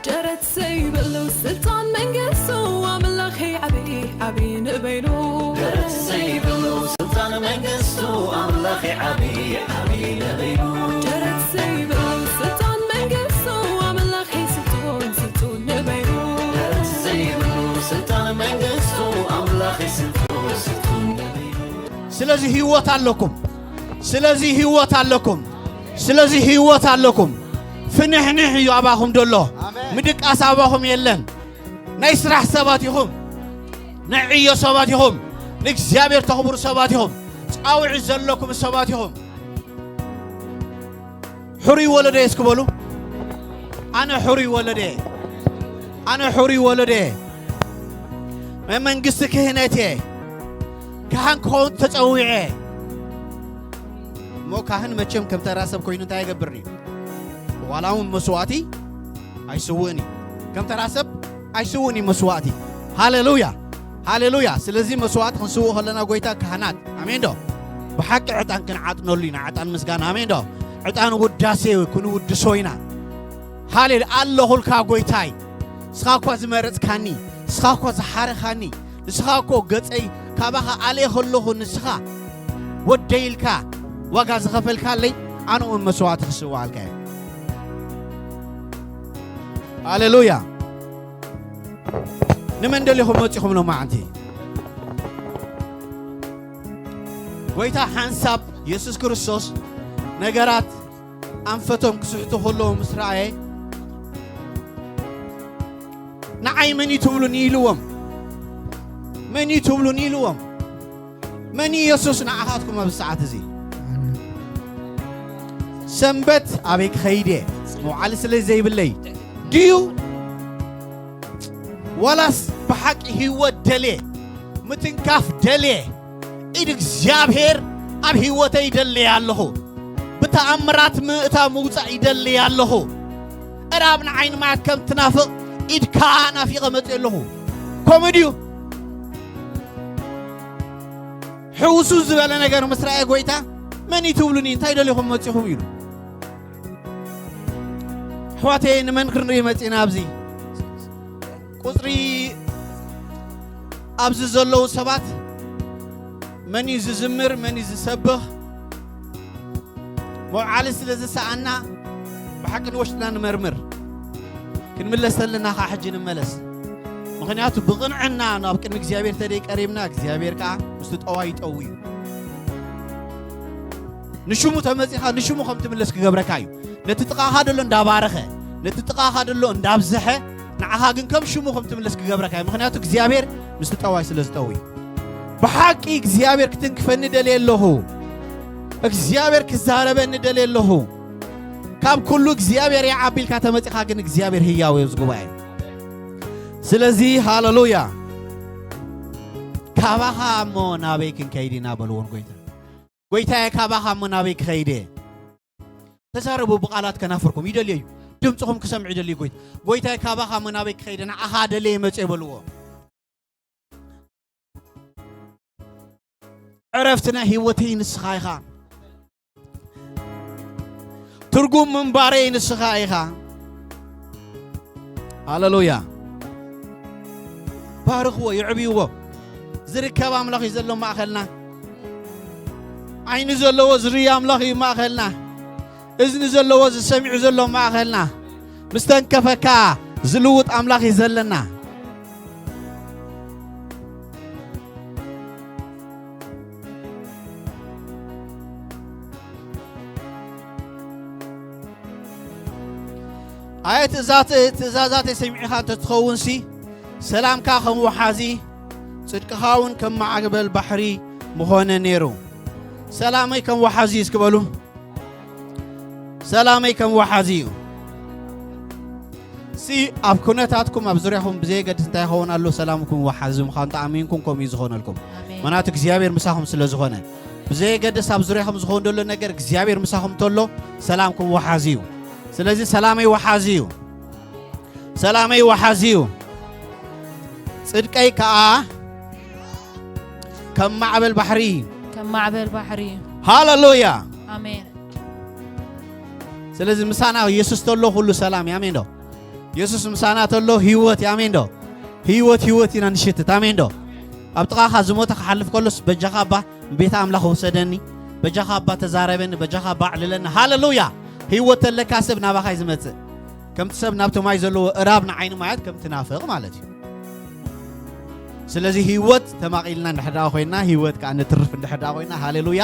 ደረት ዘይብሉ ስልጣን መንግስቱ ኣምላኸይ ዓብዪ ዓብዪ ንበይኑ። ደረት ዘይብሉ ስልጣን መንግስቱ ኣምላኸይ ዓብዪ ዓብዪ ንበይኑ። ደረት ዘይብሉ ስልጣን መንግስቱ ኣምላኸይ ስልጡን ስልጡን ንበይኑ። ደረት ዘይብሉ ስልጣን መንግስቱ ኣምላኸይ ስልጡን ስልጡን ንበይኑ። ስለዚ ህይወት ኣለኩም። ስለዚ ህይወት ኣለኩም። ስለዚ ህይወት ኣለኩም። ፍንሕንሕ እዩ ኣባኹም ደሎ። ኣሜን። ምድቃስ ኣባኹም የለን። ናይ ስራሕ ሰባት ኢኹም። ናይ ዕዮ ሰባት ኢኹም። ንእግዚኣብሔር ተኽብሩ ሰባት ኢኹም። ጻውዒት ዘለኩም ሰባት ኢኹም። ሕሩይ ወለዶ እየ እስኪ በሉ። ኣነ ሕሩይ ወለዶ እየ። ኣነ ሕሩይ ወለዶ እየ። ናይ መንግስቲ ክህነት እየ። ካህን ክኸውን ተጸዊዐ። እሞ ካህን መቸም ከም ተራ ሰብ ኮይኑ እንታይ ይገብር እዩ? ዋላ እውን መስዋእቲ ኣይስውእን እዩ። ከም ተራ ሰብ ኣይስውእን እዩ መስዋእቲ። ሃሌሉያ፣ ሃሌሉያ። ስለዚ መስዋእቲ ክንስውእ ከለና ጎይታ ካህናት፣ ኣሜን ዶ? ብሓቂ ዕጣን ክንዓጥነሉ ኢና። ዕጣን ምስጋና፣ ኣሜን ዶ? ዕጣን ውዳሴ ክንውድሶ ኢና። ሃሌሉ ኣለኹልካ ጎይታይ። ንስኻ እኳ ዝመረጽካኒ፣ ንስኻ እኳ ዝሓረኻኒ፣ ንስኻ እኮ ገጸይ ካባኻ ኣልየ ከለኹ ንስኻ ወደይ ኢልካ ዋጋ ዝኸፈልካለይ ኣነ እውን መስዋዕቲ ክስዋኣልካ እየ። ሃሌሉያ። ንመን ደሊኹም መጺኹም ሎማዓንቲ? ጎይታ ሓንሳብ የሱስ ክርስቶስ ነገራት ኣንፈቶም ክስሕቱ ከለዉ ምስ ረኣየ፣ ንዓይ መን እዩ ትብሉኒ ኢልዎም። መን እዩ ትብሉኒ ኢልዎም። መን እዩ የሱስ ንዓኻትኩም ኣብዚ ሰዓት እዚ? ሰንበት ኣበይ ክኸይድ እየ? መውዓሊ ስለ ዘይብለይ ድዩ? ዋላስ ብሓቂ ህይወት ደልየ፣ ምትንካፍ ደልየ፣ ኢድ እግዚኣብሔር ኣብ ህይወተይ ይደልየ ኣለኹ። ብተኣምራት ምእታው ምውጻእ ይደልየ ኣለኹ። እራብ ንዓይኒ ማያት ከም ትናፍቕ ኢድካ ናፊቐ መጽእ ኣለኹ። ከምኡ ድዩ? ሕውሱ ዝበለ ነገር ምስ ረኣየ ጎይታ፣ "መን እዩ ትብሉኒ? እንታይ ደሊኹም መጺኹም?" ኢሉ። ኣሕዋተይ፣ ንመን ክንርኢ መጺና ኣብዚ? ቁጽሪ ኣብዚ ዘለዉ ሰባት መን እዩ ዝዝምር? መን እዩ ዝሰብኽ? መውዓሊ ስለ ዝሰኣና ብሓቂ ንወሽጥና ንመርምር። ክንምለስ ተለና ኸዓ ሕጂ ንመለስ። ምኽንያቱ ብቕንዕና ናብ ቅድሚ እግዚኣብሔር ተደይ ቀሪብና፣ እግዚኣብሔር ከኣ ምስቲ ጠዋይ ይጠዊ እዩ። ንሽሙ ተመጺኻ ንሽሙ ከም ትምለስ ክገብረካ እዩ። ነቲ ጥቓኻ ደሎ እንዳባረኸ፣ ነቲ ጥቓኻ ደሎ እንዳብዝሐ፣ ንዓኻ ግን ከም ሽሙ ከም ትምለስ ክገብረካ እዩ። ምኽንያቱ እግዚኣብሔር ምስቲ ጠዋይ ስለ ዝጠዊ። ብሓቂ እግዚኣብሔር ክትንክፈኒ ደልየ ኣለኹ። እግዚኣብሔር ክዛረበኒ ደልየ ኣለኹ። ካብ ኩሉ እግዚኣብሔር ይዓቢ ኢልካ ተመጺኻ ግን እግዚኣብሔር ህያው እዩ ኣብዚ ጉባኤ። ስለዚ ሃሌሉያ። ካባኻ እሞ ናበይ ክንከይድ ኢና በልዎ ንጎይታ። ጎይታየ ካባኻ እሞ ናበይ ክኸይድ እየ? ተዛረቡ ብቓላት ከናፍርኩም ይደልዮ እዩ። ድምፅኹም ክሰምዕ ይደልዩ ጎይታ። ጎይታይ ካባኻ እሞ ናበይ ክኸይደ ንዓኻ ደልየ መፅየ በልዎ። ዕረፍቲ ናይ ህይወተይ ንስኻ ኢኻ። ትርጉም ምንባረይ ንስኻ ኢኻ። ሃሌሉያ። ባርኽዎ፣ የዕብይዎ። ዝርከብ ኣምላኽ እዩ ዘሎ ማእኸልና። ዓይኒ ዘለዎ ዝርኢ ኣምላኽ እዩ ማእኸልና። እዝኒ ዘለዎ ዝሰሚዑ ዘሎ ማእኸልና። ምስ ተንከፈካ ዝልውጥ ኣምላኽ እዩ ዘለና። ኣየ ትእዛት-፣ ትእዛዛተይ ሰሚዕኻ እንተትኸውንሲ፣ ሰላምካ ከም ወሓዚ፣ ጽድቅኻ እውን ከም ማዕበል ባሕሪ ምኾነ ነይሩ። ሰላመይ ከም ወሓዚ እዩ፣ እስኪ በሉ። ሰላመይ ከም ወሓዚ እዩ። ሲ ኣብ ኩነታትኩም ኣብ ዙርያኹም ብዘየገድስ እንታይ ይኸውን ኣሎ፣ ሰላምኩም ወሓዚ ምዃኑ ተኣሚንኩም ከምኡ እዩ ዝኾነልኩም። ኣሜን። ምኽንያቱ እግዚኣብሔር ምሳኹም ስለ ዝኾነ። ብዘየገድስ ኣብ ዙርያኹም ዝኸውን ዘሎ ነገር እግዚኣብሔር ምሳኹም ተሎ ሰላምኩም ወሓዚ እዩ። ስለዚ ሰላመይ ወሓዚ እዩ። ሰላመይ ወሓዚ እዩ። ጽድቀይ ከኣ ከም ማዕበል ባሕሪ እዩ። ከም ማዕበል ባሕሪ እዩ። ሃሌሉያ። ኣሜን። ስለዚ ምሳና የሱስ ተሎ ኩሉ ሰላም እዩ። ኣሜን ዶ? የሱስ ምሳና ተሎ ህይወት እዩ። ኣሜን ዶ? ህይወት፣ ህይወት ኢና ንሽትት። ኣሜን ዶ? ኣብ ጥቓኻ ዝሞተ ክሓልፍ ከሎስ፣ በጃኻ ኣባ ቤተ ኣምላኽ ውሰደኒ፣ በጃኻ ኣባ ተዛረበኒ፣ በጃኻ ኣባ ኣዕልለኒ። ሃሌሉያ! ህይወት ተለካ ሰብ ናባኻ እዩ ዝመጽእ። ከምቲ ሰብ ናብቲ ማይ ዘለዎ እራብ ንዓይኒ ማያት ከም ትናፍቕ ማለት እዩ። ስለዚ ህይወት ተማቒልና እንድሕር ደኣ ኮይና፣ ህይወት ከኣ ንትርፍ እንድሕር ደኣ ኮይና፣ ሃሌሉያ፣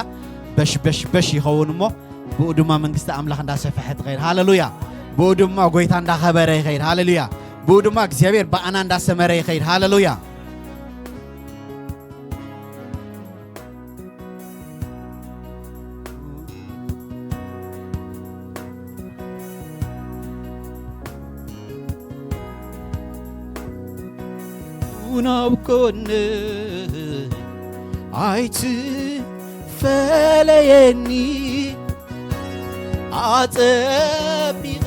በሽ በሽ በሽ ይኸውን እሞ፣ ብኡ ድማ መንግስቲ ኣምላኽ እንዳሰፍሐ ትኸይድ። ሃሌሉያ! ብኡ ድማ ጎይታ እንዳኸበረ ይኸይድ። ሃሌሉያ! ብኡ ድማ እግዚኣብሔር ብኣና እንዳሰመረ ይኸይድ። ሃሌሉያ! ናብ ጎነይ ኣይትፈለየኒ፣ ኣጸቢቐ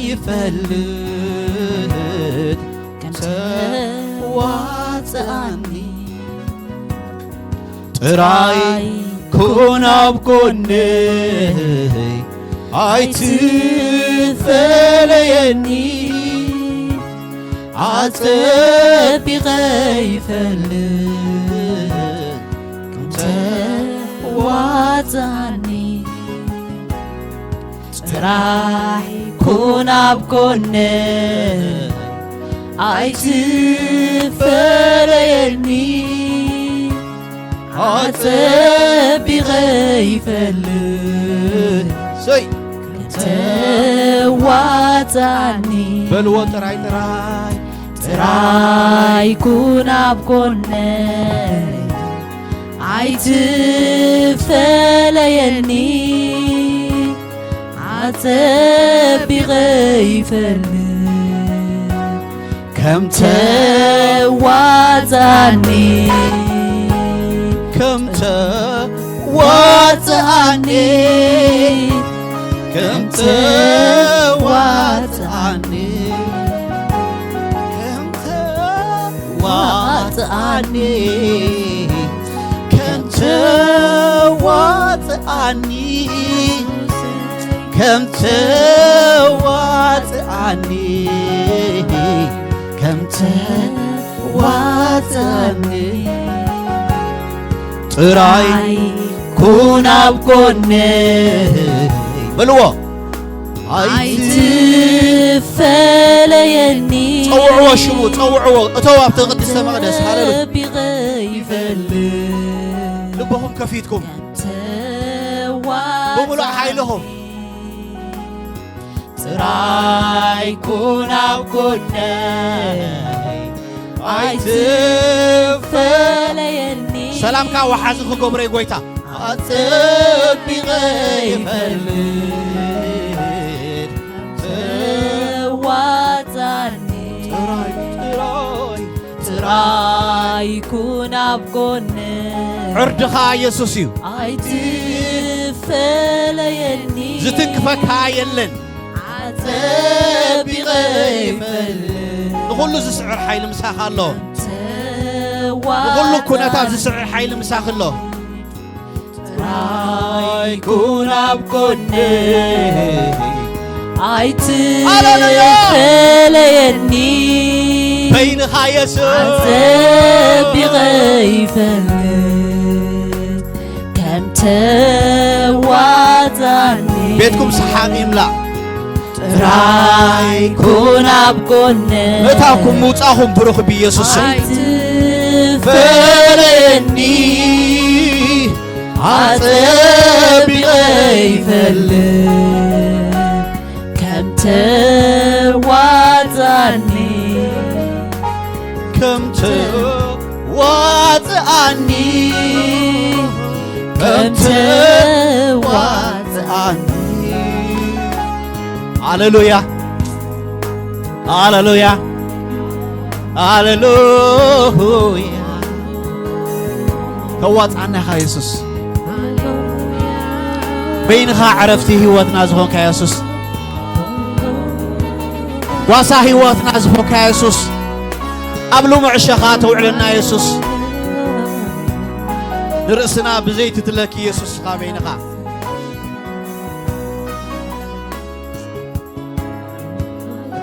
ይፈልጥ ከም ተዋጽኣኒ። ጥራይ ኩን ኣብ ጎነይ ኣይትፈለየኒ፣ ኣጸቢቐ ይፈልጥ ከም ተዋጽኣኒ። ጥራይ ኩን ኣብ ጎነይ ኣይትፈለየኒ፣ ኣጸቢቐ ይፈልጥ ሰይ ተዋጻኒ። በልዎ ጥራይ ጥራይ ጥራይ ኩን ኣብ ጎነይ ኣይትፈለየኒ፣ ኣጸቢቐ ይፈልጥ ከም ተዋጻኒ። ከም ተዋጻኒ። ከም ተዋጻኒ። ከም ተዋጻኒ። ከም ተዋጻኒ። ከም ተዋጻኒ። ከም ተዋጻኒ። ጥራይ ኩን ኣብ ጎነይ። በልዎ። ኣይትፈለየኒ። ጸውዕዎ ሽሙ፣ ጸውዕዎ። እተው ኣብቲ ቅድስተ መቕደስ። ሃሌሉያ። ጸቢቐ ይፈልጥ። ልብኹም ከፊትኩም። ተዋጽ ብምሉእ ሓይልኹም። ጥራይ ኩን ኣብ ጎነይ ኣይትፈለየኒ። ሰላምካ ወሓዚ ክገብሮ እዩ ጎይታ። ኣጸቢቐ ይፈልጥ። ተዋጻኒ። ጥራይ፣ ጥራይ። ጥራይ ኩን ኣብ ጎነይ። ዕርድኻ የሱስ እዩ። ኣይትፈለየኒ። ዝትንክፈካ የለን። ኣጸቢቐ ይፈልጥ። ንኹሉ ዝስዕር ሓይሊ ምሳኻ ኣሎ። ንኹሉ ኩነታት ዝስዕር ሓይሊ ምሳኻ ኣሎ። ጥራይ ኩን ኣብ ጎነይ። ሃሌሉያ። ኣይትፈለየኒ። በይንኻ የሱስ። ኣጸቢቐ ይፈልጥ ከም ተዋጻኒ። ቤትኩም ሰሓቕ ይምላእ። ጥራይ ኩን ኣብ ጎነይ። ምእታውኩም ምውጻእኹም ብሩኽ ብኢየሱስ ስም። ኣይትፈለየኒ። ኣጸቢቐ ይፈልጥ ከም ተዋጻኒ። ከም ተዋጽኣኒ። ከም ተዋጽኣኒ። ሃሌሉያ። ሃሌሉያ። ሃሌሉያ። ተዋጽኣና ኢኻ የሱስ። በይንኻ ዕረፍቲ ህይወትና ዝኾንካ የሱስ። ጓሳ ህይወትና ዝኾንካ የሱስ። ኣብ ልሙዕ ዕሸኻ ተውዕለና የሱስ። ንርእስና ብዘይቲ ትለኪ የሱስ ኢኻ በይንኻ።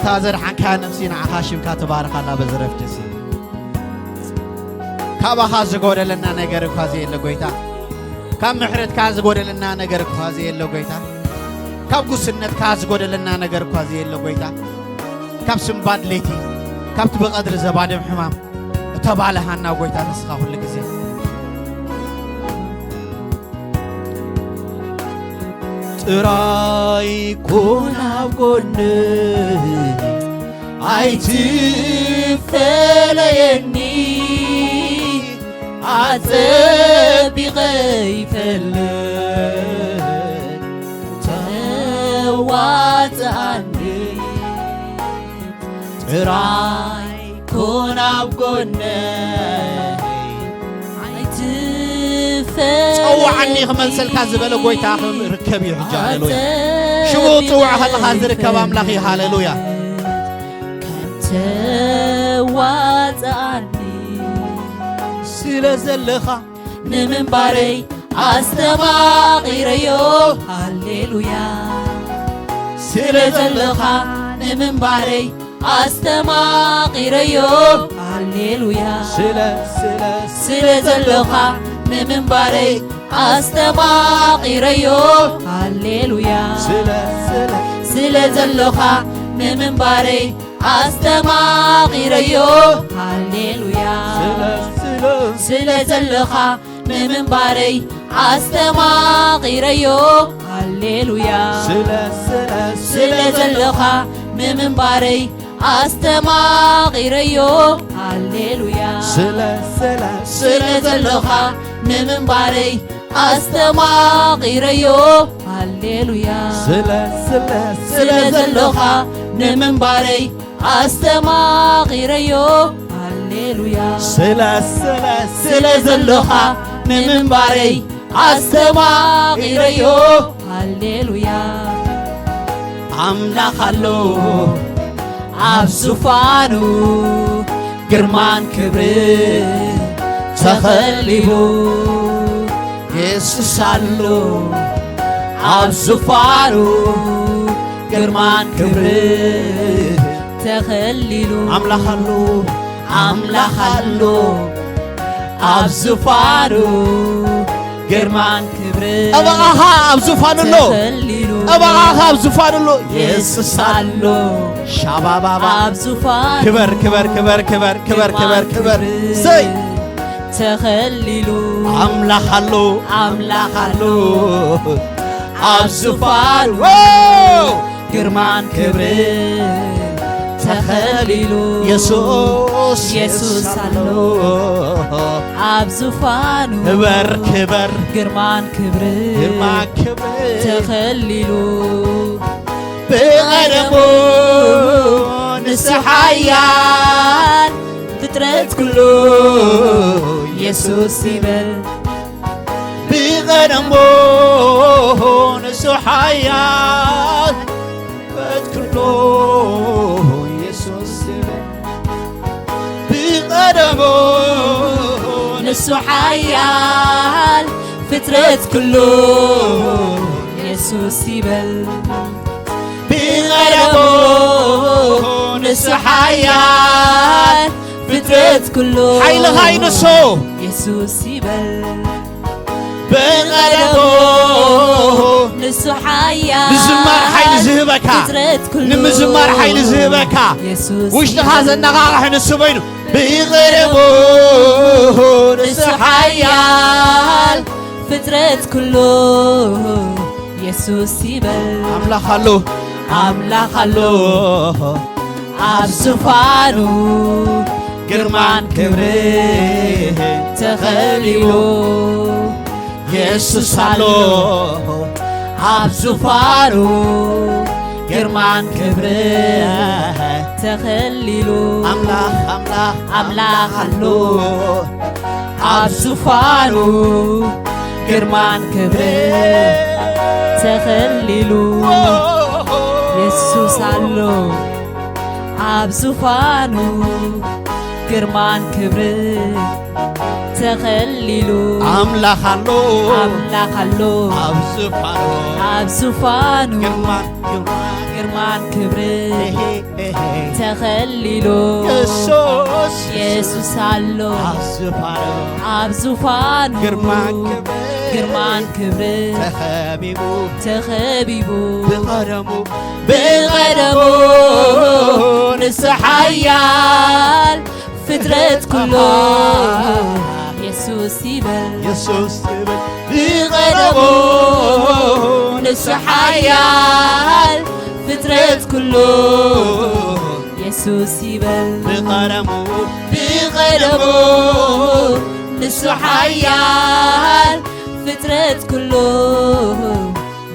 እታ ዘድሓንካ ነፍሲ ንዓኻ ሽምካ ትባርኻላ በዚ ረፍቲ እዚ። ካባኻ ዝጎደለና ነገር እኳ ዘየለ ጎይታ፣ ካብ ምሕረትካ ዝጎደለና ነገር እኳ ዘየለ ጎይታ፣ ካብ ጉስነትካ ዝጎደለና ነገር እኳ ዘየለ ጎይታ፣ ካብ ስንባድ ለይቲ፣ ካብቲ ብቐድሪ ዘባድም ሕማም እተባልሃና ጎይታ ንስኻ ኩሉ ግዜ። ጥራይ ኩን ኣብ ጎነይ ኣይትፈለየኒ ኣጸቢቐ ይፈልጥ ተዋጽኣኒ ጥራይ ኩን ኣብ ጎነይ ኣይትፈለየኒ ጸውዓኒ ክመልሰልካ ዝበለ ጎይታ ክርከብ እዩ ሕጂ ሃሌሉያ ሽሙ ጽውዕ ከለኻ ዝርከብ ኣምላኽ እዩ ሃሌሉያ ተዋጽኣኒ ስለ ዘለኻ ንምንባረይ ኣስተማቒረዮ ሃሌሉያ ስለ ዘለኻ ንምንባረይ ኣስተማቒረዮ ሃሌሉያ ስለ ስለ ስለ ዘለኻ ንምንባረይ ኣስተማቒረዮ ሃሌሉያ ስለ ስለ ስለ ዘለኻ ንምንባረይ ኣስተማቒረዮ ሃሌሉያ ስለ ስለ ስለ ዘለኻ ንምንባረይ ኣስተማቒረዮ ሃሌሉያ ስለ ስለ ስለ ዘለኻ ንምንባረይ ኣስተማቒረዮ ሃሌሉያ ስለ ስለ ስለ ዘለኻ ንምንባረይ ኣስተማቒረዮ ሃሌሉያ ስለ ስለ ስለ ዘለኻ ንምንባረይ ኣስተማቒረዮ ሃሌሉያ ስለ ስለ ስለ ዘለኻ ንምንባረይ ኣስተማቒረዮ ሃሌሉያ ኣምላኽ ኣሎ ኣብ ዙፋኑ ግርማን ክብሪ ተኸሊሉ የሱስ ኣሎ ኣብ ዙፋኑ ግርማን ክብሪ ተኸሊሉ ኣምላኽ ኣሎ ኣምላኽ ኣሎ ኣብ ዙፋኑ ግርማን ክብሪ ጠበቓኻ ኣብ ዙፋኑ ኣሎ ተኸሊሉ ጠበቓኻ ኣብ ዙፋኑ ኣሎ የሱስ ኣሎ ሻባባባ ኣብ ዙፋኑ ክበር ክበር ክበር ክበር ክበር ክበር ክበር ሰይ ተኸሊሉ ኣምላኽ ኣሎ ኣምላኽ ኣሎ ኣብ ዙፋኑ ግርማን ክብሪ ተኸሊሉ የሱስ የሱስ ኣሎ ኣብ ዙፋኑ ክበር ክበር ግርማን ክብሪ ግርማን ክብሪ ተኸሊሉ ብቐደሙ ንሱ ሓያል ፍጥረት ኩሉ የሱስ ይበል ብቐደሙ ንሱ ሓያል ፍጥረት ኩሉ የሱስ ይበል ብቐደሙ ንሱ ሓያል ፍጥረት ኩሉ የሱስ ይበል ብቐደሙ ንሱ ሓያል ፍጥረት ኩሉ ሓይልኻ ይንሱ የሱስ ይበል ብቐደሙ ንሱ ሓያል ምዝማር ሓይሊ ዝህበካ ፍጥረት ኩሉ ንምዝማር ሓይሊ ዝህበካ የሱስ ውሽጥኻ ዘነቓቕሕ ንሱ በይኑ ብቐደሙ ንሱ ሓያል ፍጥረት ኩሉ የሱስ ይበል ኣምላኽ ኣሎ ኣምላኽ ኣሎ ኣብ ዙፋኑ ግርማን ክብሪ ተኸሊሉ የሱስ ኣሎ ኣብ ዙፋኑ ግርማን ክብሪ ተኸሊሉ ኣምላኽ ኣምላኽ ኣምላኽ ኣሎ ኣብ ዙፋኑ ግርማን ክብሪ ተኸሊሉ የሱስ ኣሎ ኣብ ዙፋኑ ግርማን ክብሪ ተኸሊሉ ኣምላኽ ኣሎ ኣምላኽ ኣሎ ኣብ ዙፋኑ ኣብ ዙፋኑ ግርማን ግርማን ግርማን ክብርን እሄ፣ እሄ። ተኸሊሉ የሱስ የሱስ ኣሎ ኣብ ዙፋኑ ኣብ ዙፋኑ ግርማን ክብርን ግርማን ክብርን ተኸቢቡ ተኸቢቡ ብቐደሙ ብቐደሙ ንሱ ሓያል ፍጥረት ኩሉ የሱስ ይበል የሱስ ክብል ብቐደሙ ንሱ ሓያል ፍጥረት ኩሉ የሱስ ይበል ብቐደሙ ብቐደሙ ንሱ ሓያል ፍጥረት ኩሉ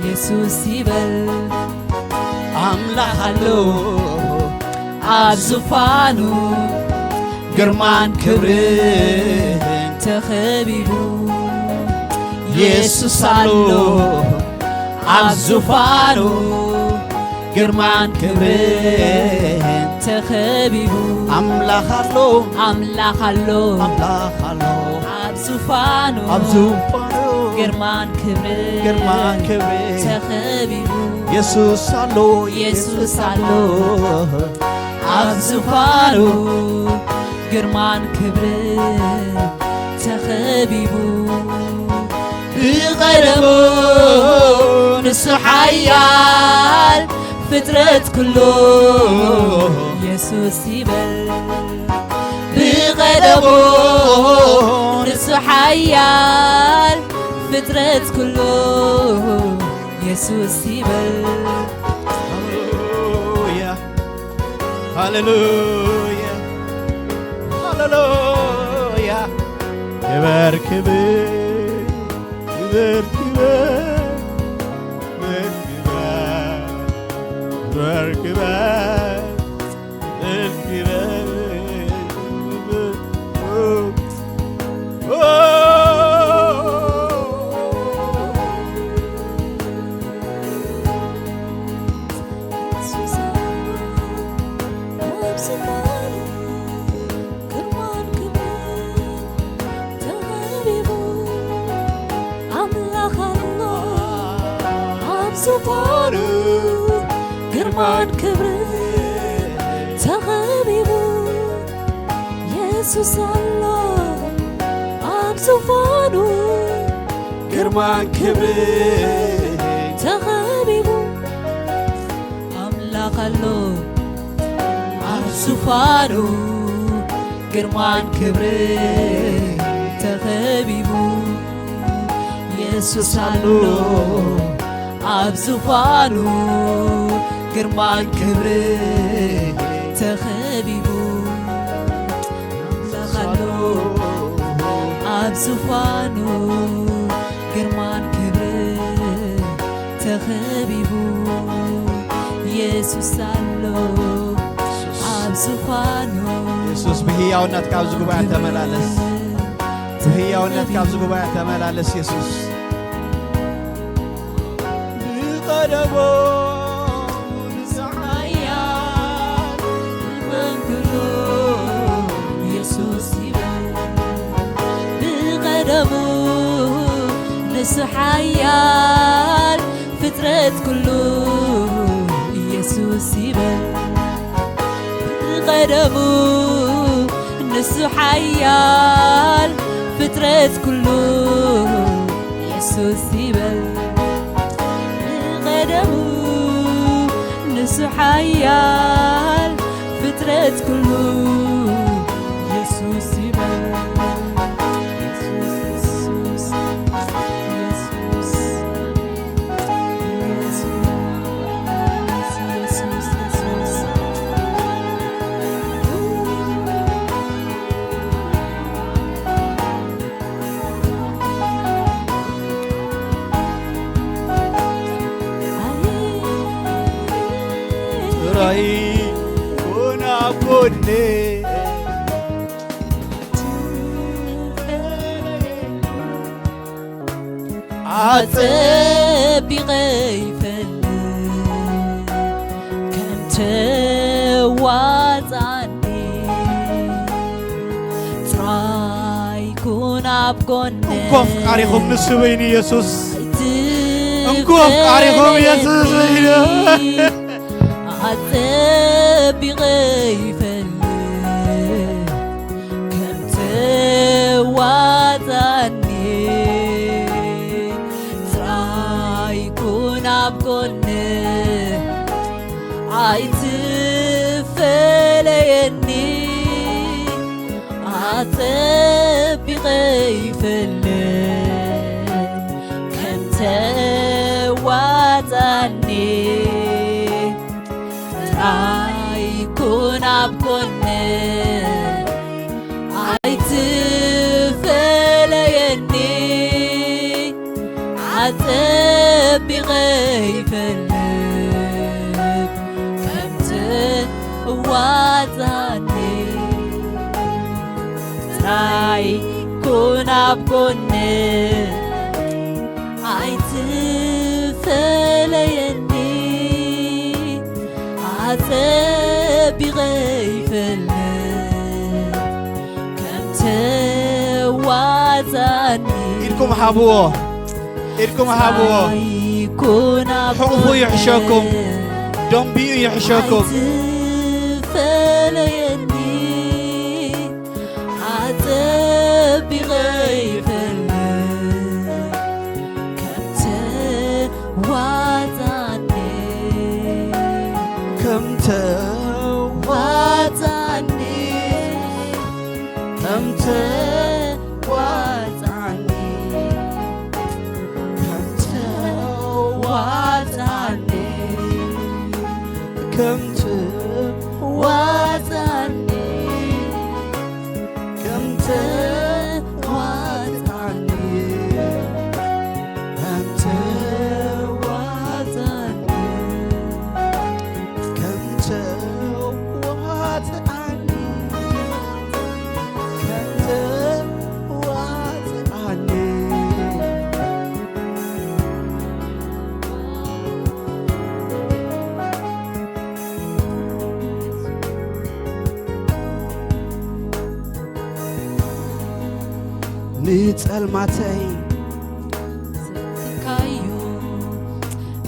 የሱስ ይበል ኣምላኽ ኣሎ ኣብ ዙፋኑ ግርማን ክብርን ተኸቢቡ የሱስ ኣሎ ኣብ ዙፋኑ ግርማን ክብርን ተኸቢቡ ኣምላኽ ኣሎ ኣምላኽ ኣሎ ኣምላኽ ኣሎ ኣብ ዙፋኑ ኣብ ዙፋኑ ግርማን ክብርን ግርማን ክብርን ተኸቢቡ የሱስ ኣሎ የሱስ ኣሎ ኣብ ዙፋኑ ግርማን ክብርን ተኸቢቡ ብቐደሙ ንሱ ሓያል ፍጥረት ኩሉ የሱስ ይበል ብቐደሙ ንሱ ሓያል ፍጥረት ኩሉ የሱስ ይበል ሃሌሉያ ሃሌሉያ ሃሌሉያ ክበር ክብር ክበር ክበር ክበር ክበር ክበር ክበር ክበር ዙፋኑ ግርማን ክብርን ተኸቢቡ የሱስ ኣሎ ኣብ ዙፋኑ ግርማን ክብርን ተኸቢቡ ኣምላኽ ኣሎ ኣብ ዙፋኑ ግርማን ክብርን ተኸቢቡ የሱስ ኣሎ ኣብ ዙፋኑ ግርማን ክብርን ተኸቢቡ ኣምላኽ ኣሎ ኣብ ዙፋኑ ግርማን ክብርን ተኸቢቡ የሱስ ኣሎ ኣብ ዙፋኑ የሱስ ብህያውነት ካብዚ ጉባኤ ተመላለስ ብህያውነት ካብዚ ጉባኤ ተመላለስ የሱስ ብቐደሞ ሓያል መንግሎ የሱስ ይበል ብቐደሙ ንሱ ሓያል ፍጥረት ኩሉ የሱስ ይበል ብቐደሙ ንሱ ሓያል ፍጥረት ኩሉ የሱስ ይበል ብቐደሙ ንሱ ሓያል ፍጥረት ኩሉ የሱስ ይበል የሱስ የሱስ የሱስ ጥራይ ኩን ኣብ ጎኔ ኣጸቢቐ ይፈልጥ ከም ተዋጻኒ ጥራይ ኩን ኣብ ጎነ እንኮ ፍቃሪኹም ንሱ በይኑ የሱስ እንኮ ፍቃሪኹም የሱስ በይኑ ኣጸቢቐ ይፈልጥ ከም ተዋጻኒ። ጥራይ ኩን ኣብ ጎነ ኣይትፈለየኒ። ኣጸቢቐ ይፈልጥ ከም ተዋጻኒ። ጥራይ ኩን ኣብ ጎነ ኣይትፈለየኒ። ኣጸቢቐ ይፈልጥ ከም ተዋጻኒ። ጥራይ ኩን ኣብ ጎነ ኣይትፈለየኒ። ኣጸቢቐ ይፈልጥ ከም ተዋጻኒ። ኢድኩም ሃብዎ፣ ኢድኩም ሃብዎ። ጥራይ ኩን ኣብ ሕቑፉ ጎነ ይሕሸኩም፣ ደንቢኡ ይሕሸኩም። ኣይትፈለየኒ። ኣጸቢቐ ይፈልጥ ከም ተዋጻኒ። ከም ተዋጻኒ። ከም ተዋጻኒ። ከም ተዋጻኒ። ከም ተዋጻኒ። ከም ተዋጻኒ። ከም ተዋጻኒ። ከም ተዋጻኒ። ከም ተዋጻኒ። ንጸልማተይ ሰቲካዮ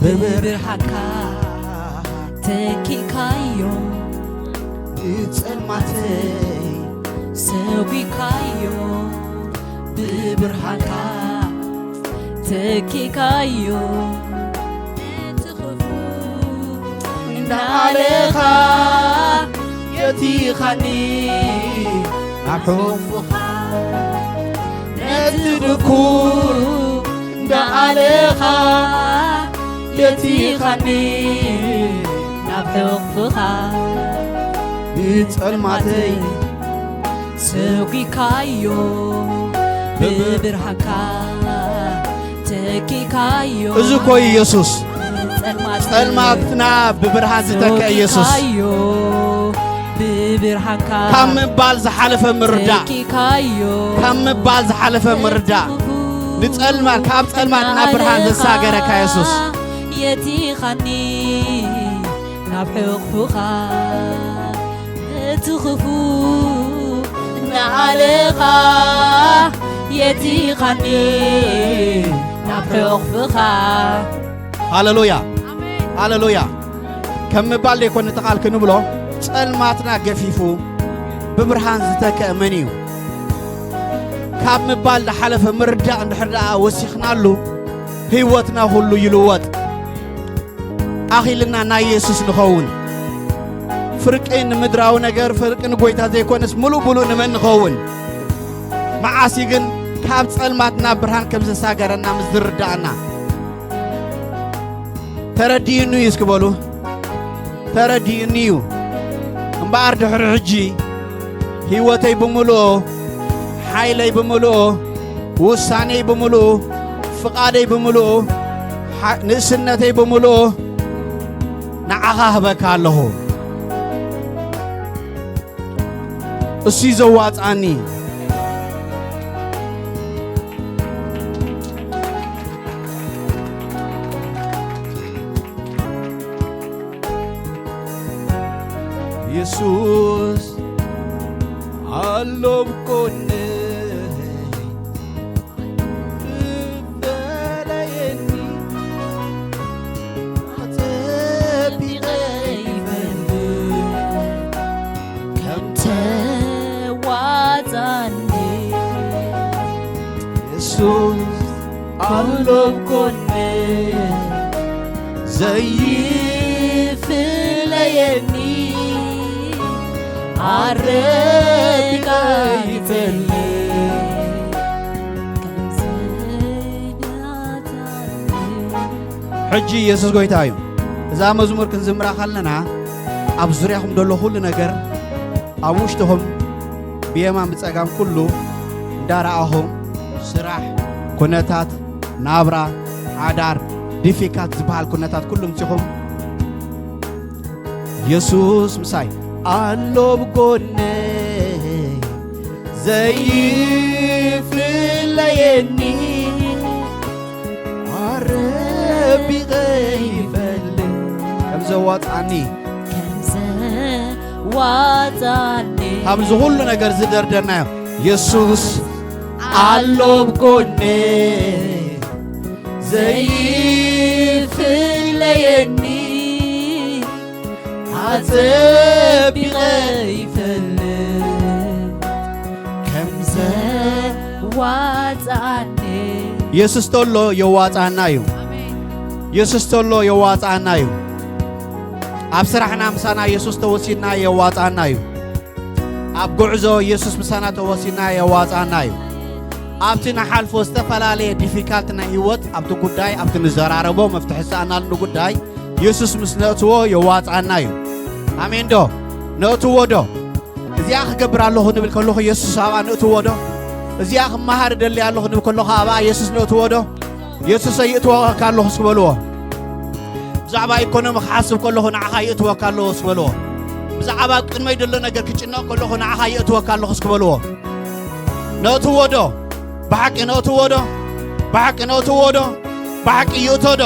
ብብርሃንካ ተኪካዮ። ንጸልማተይ ሰጒካዮ ብብርሃንካ ተኪካዮ። ነቲ ክፉ እንዳኣለኻ የቲኻኒ ናብ ሕቑፍኻ። ነቲ ድኩ እንዳኣለኻ የቲኻኒ ናብ ሕቑፍኻ። ንጸልማተይ ሰጒካዮ ብብርሃንካ ተኪካዮ። እዚ እኮ እዩ ኢየሱስ። ጸልማት ጸልማትና ብብርሃን ዝተክአ ኢየሱስ። ሰጒካዮ ብብርሃንካ ካብ ምባል ዝሓለፈ ምርዳእ። ተኪካዮ ካብ ምባል ዝሓለፈ ምርዳእ። ንጸልማት፣ ካብ ጸልማት ናብ ብርሃን ዘሳገረካ ኢየሱስ። የቲኻኒ ናብ ሕቑፍኻ። እቲ ክፉ እናኣለኻ የቲኻኒ ናብ ሕቑፍኻ። ሃሌሉያ። ኣሜን። ሃሌሉያ። ከም ምባል ደይኮን እቲ ቃል ክንብሎ፣ ጸልማትና ገፊፉ ብብርሃን ዝተክአ መን እዩ? ካብ ምባል ዝሓለፈ ምርዳእ እንድሕር ደኣ ወሲኽናሉ፣ ህይወትና ኩሉ ይልወጥ። ኣኺልና ናይ የሱስ ንኸውን። ፍርቂ ንምድራዊ ነገር፣ ፍርቂ ንጎይታ ዘይኮነስ፣ ምሉእ ብምሉእ ንመን ንኸውን? መዓስ እዩ ግን ካብ ጸልማት ናብ ብርሃን ከም ዘሳገረና ምስ ዝርዳእና? ተረዲኡኒ እዩ እስኪ በሉ። ተረዲኡኒ እዩ። እምበኣር ድሕሪ ሕጂ ህይወተይ ብምልኦ፣ ሓይለይ ብምልኦ፣ ውሳኔይ ብምልኡ፣ ፍቓደይ ብምልኡ፣ ሓ-፣ ንእስነተይ ብምልኡ ንዓኻ ህበካ ኣለኹ። እሱ እዩ ዘዋጽኣኒ። የሱስ ኣሎ ኣብ ጎነይ፣ ትፈለየኒ፣ ኣጸቢቐ ተዋጻኒ። የሱስ ኣሎ ጎነይ፣ ዘይፍለየኒ፣ ኣረቢቐ ይፈልጥ። ሕጂ የሱስ ጎይታ እዩ። እዛ መዝሙር ክንዝምራ ከለና፣ ኣብ ዙርያኹም ዘሎ ኩሉ ነገር፣ ኣብ ውሽጥኹም ብየማን ብጸጋም ኩሉ እንዳረኣኹም፣ ስራሕ፣ ኩነታት፣ ናብራ፣ ሓዳር፣ ዲፊካልት ዝበሃል ኩነታት ኩሉ ምጺኹም፣ የሱስ ምሳይ ኣሎ ብጎነይ፣ ዘይፍለየኒ፣ ኣረቢቐ ይፈልጥ ከም ዘዋጽኣኒ። ከም ዘዋጻኒ። ኣብዚ ኩሉ ነገር ዝደርደርናዮ፣ የሱስ ኣሎ ብጎነይ፣ ዘይፍለየኒ፣ ኣጸቢቐ ይፈልጥ ከም ዘዋጻኒ። የሱስ ተሎ የዋጻና እዩ። ኣሜን። የሱስ ተሎ የዋጻና እዩ። ኣብ ስራሕና ምሳና የሱስ ተወሲድና የዋጻና እዩ። ኣብ ጉዕዞ የሱስ ምሳና ተወሲድና የዋጻና እዩ። ኣብቲ ንሓልፎ ዝተፈላለየ ዲፊካልት ናይ ህይወት፣ ኣብቲ ጉዳይ፣ ኣብቲ ንዘራረቦ መፍትሒ ዝሰኣናሉ ጉዳይ የሱስ ምስ ነእትዎ የዋጻና እዩ። ኣሜን ዶ? ነእትዎ ዶ? እዚኣ ክገብር ኣለኹ ንብል ከለኹ የሱስ ኣብኣ ነእትዎ ዶ? እዚኣ ክመሃር እደሊ ኣለኹ ንብል ከለኹ ኣብኣ የሱስ ነእትዎ ዶ? የሱሰይ ይእትወካ ኣለኹ እስኪ በልዎ። ብዛዕባ ኢኮኖሚ ክሓስብ ከለኹ ንዓኻ ይእትወካ ኣለኹ እስኪ በልዎ። ብዛዕባ ቅድመይ ዘሎ ነገር ክጭነቕ ከለኹ ንዓኻ ይእትወካ ኣለኹ እስኪ በልዎ። ነእትዎ ዶ? ብሓቂ ነእትዎ ዶ? ብሓቂ ነእትዎ ዶ? ብሓቂ ይእቶ ዶ?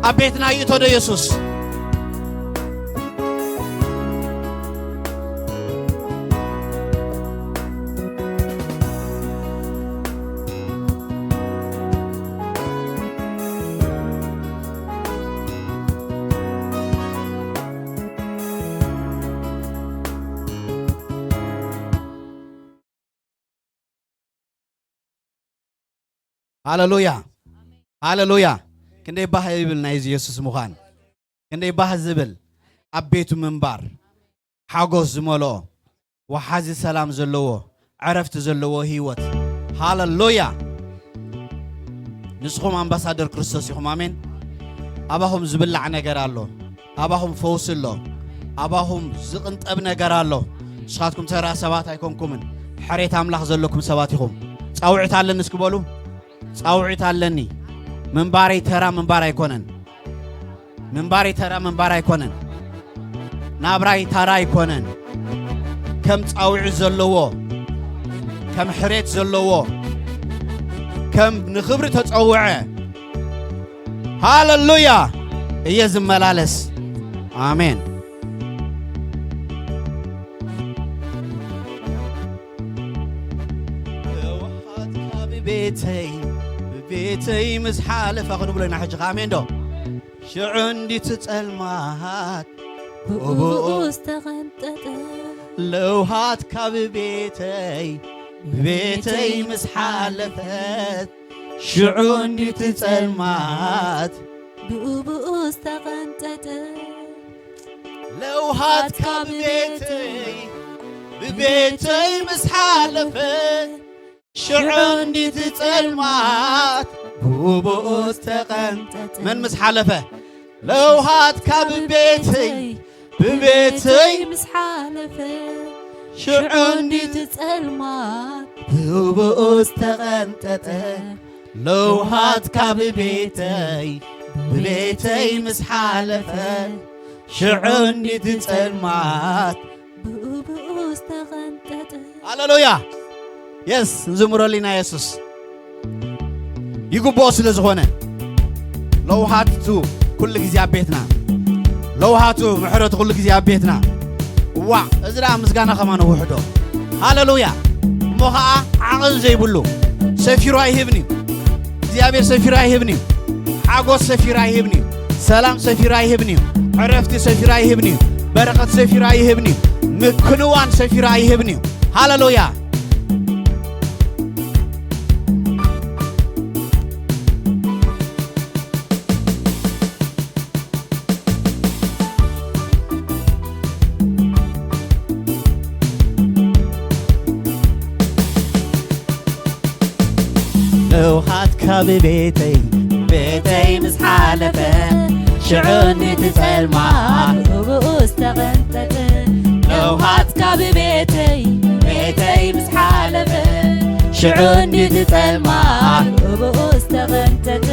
ኣብ ቤትና ይእቶ ዶ የሱስ? ሃለሉያ፣ ሃለሉያ። ክንደይ ባህ ይብል ናይዚ የሱስ ምዃን፣ ክንደይ ባህ ዝብል ኣብ ቤቱ ምንባር፣ ሓጎስ ዝመልኦ፣ ወሓዚ ሰላም ዘለዎ፣ ዕረፍቲ ዘለዎ ህይወት። ሃለሉያ። ንስኹም ኣምባሳደር ክርስቶስ ኢኹም። ኣሜን። ኣባኹም ዝብላዕ ነገር ኣሎ። ኣባኹም ፈውሲ ኣሎ። ኣባኹም ዝቕንጠብ ነገር ኣሎ። ንስኻትኩም ተራ ሰባት ኣይኮንኩምን። ሕሬት ኣምላኽ ዘለኩም ሰባት ኢኹም። ጻውዒት ኣለኒ እስኪ በሉ። ጻውዒት ኣለኒ። ምንባረይ ተራ ምንባር ኣይኮነን። ምንባረይ ተራ ምንባር ኣይኮነን። ናብራይ ተራ ኣይኮነን። ከም ጻውዒት ዘለዎ፣ ከም ሕሬት ዘለዎ፣ ከም ንኽብሪ ተጸውዐ፣ ሃለሉያ፣ እየ ዝመላለስ። ኣሜን። ለውሃትካ ብቤተይ፣ ብቤተይ ምስ ሓለፈ ክንብሎ ኢና ሕጂ። ኣሜን ዶ? ሽዑ እንዲቲ ጸልማት ብኡ ብኡ ዝተቐንጠጠ። ለውሃትካ ብቤተይ፣ ብቤተይ ምስ ሓለፈት፣ ሽዑ እንዲቲ ጸልማት ብኡ ብኡ ዝተቐንጠጠ። ለውሃትካ ብቤተይ፣ ብቤተይ ምስ ሓለፈት፣ ሽዑ እንዲቲ ጸልማት ብኡ ብኡ ዝተቐንጠጠ። መን ምስ ሓለፈ? ለውሃትካ ብቤተይ፣ ብቤተይ ምስ ሓለፈ፣ ሽዑ እንዲቲ ጸልማት ብኡ ብኡ ዝተቐንጠጠ። ለውሃትካ ብቤተይ፣ ብቤተይ ምስ ሓለፈ፣ ሽዑ እንዲቲ ጸልማት ብኡ ብኡ ዝተቐንጠጠ። ሃሌሉያ። የስ፣ ንዝምረሉ ኢና የሱስ። ይግብኦ ስለ ዝኾነ። ለውሃቱ ኩሉ ግዜ ኣብ ቤትና። ለውሃቱ ምሕረቱ ኩሉ ግዜ ኣብ ቤትና። ዋዕ፣ እዚ ደኣ ምስጋና ከማን ውሕዶ። ሃሌሉያ። እሞ ኸዓ ዓቐን ዘይብሉ ሰፊሩ ኣይህብን እዩ። እግዚኣብሔር ሰፊሩ ኣይህብን እዩ። ሓጎስ ሰፊሩ ኣይህብን እዩ። ሰላም ሰፊሩ ኣይህብን እዩ። ዕረፍቲ ሰፊሩ ኣይህብን እዩ። በረኸት ሰፊሩ ኣይህብን እዩ። ምክንዋን ሰፊሩ ኣይህብን እዩ። ሃሌሉያ። ለውሃት ካብ ቤተይ ቤተይ ምስ ሓለፈ ሽዑ እንዲቲ ጸልማት ብኡ ዝተቐንጠጠ። ለውሃት ካብ ቤተይ ቤተይ ምስ ሓለፈ ሽዑ እንዲቲ ጸልማት ብኡ ዝተቐንጠጠ።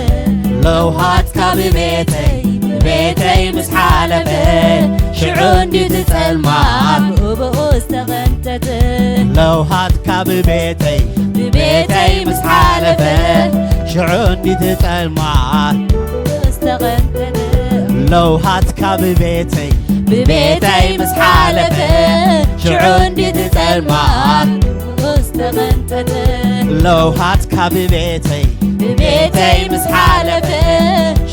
ለውሃት ካብ ቤተይ ቤተይ ምስ ሓለፈ ሽዑ እንዲቲ ጸልማት ብኡ ዝተቐንጠጠ። ለውሃት ካብ ቤተይ ብቤተይ ምስ ሓለፈ ሽዑ እንዲቲ ጸልማት ዝተቐንጠጠ። ለውሃት ካብ ቤተይ ብቤተይ ምስ ሓለፈ ሽዑ እንዲቲ ጸልማት ዝተቐንጠጠ። ለውሃት ካብ ቤተይ ብቤተይ ምስ ሓለፈ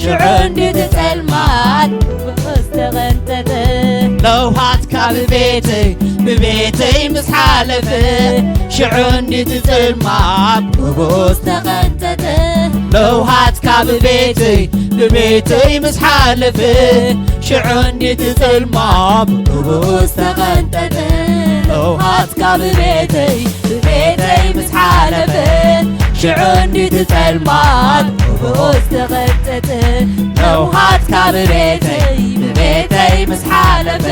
ሽዑ እንዲቲ ጸልማት ዝተቐንጠጠ። ለውሃት ካብ ቤተይ ብቤተይ ምስ ሓለፈ ሽዑ እንዲቲ ጸልማት ብኡ ዝተቐንጠጠ። ለውሃት ካብ ቤተይ ብቤተይ ምስ ሓለፈ ሽዑ እንዲቲ ጸልማት ብኡ ዝተቐንጠጠ። ለውሃት ካብ ቤተይ ብቤተይ ምስ ሓለፈ ሽዑ እንዲቲ ጸልማት ብኡ ዝተቐንጠጠ። ለውሃት ካብ ቤተይ ብቤተይ ምስ ሓለፈ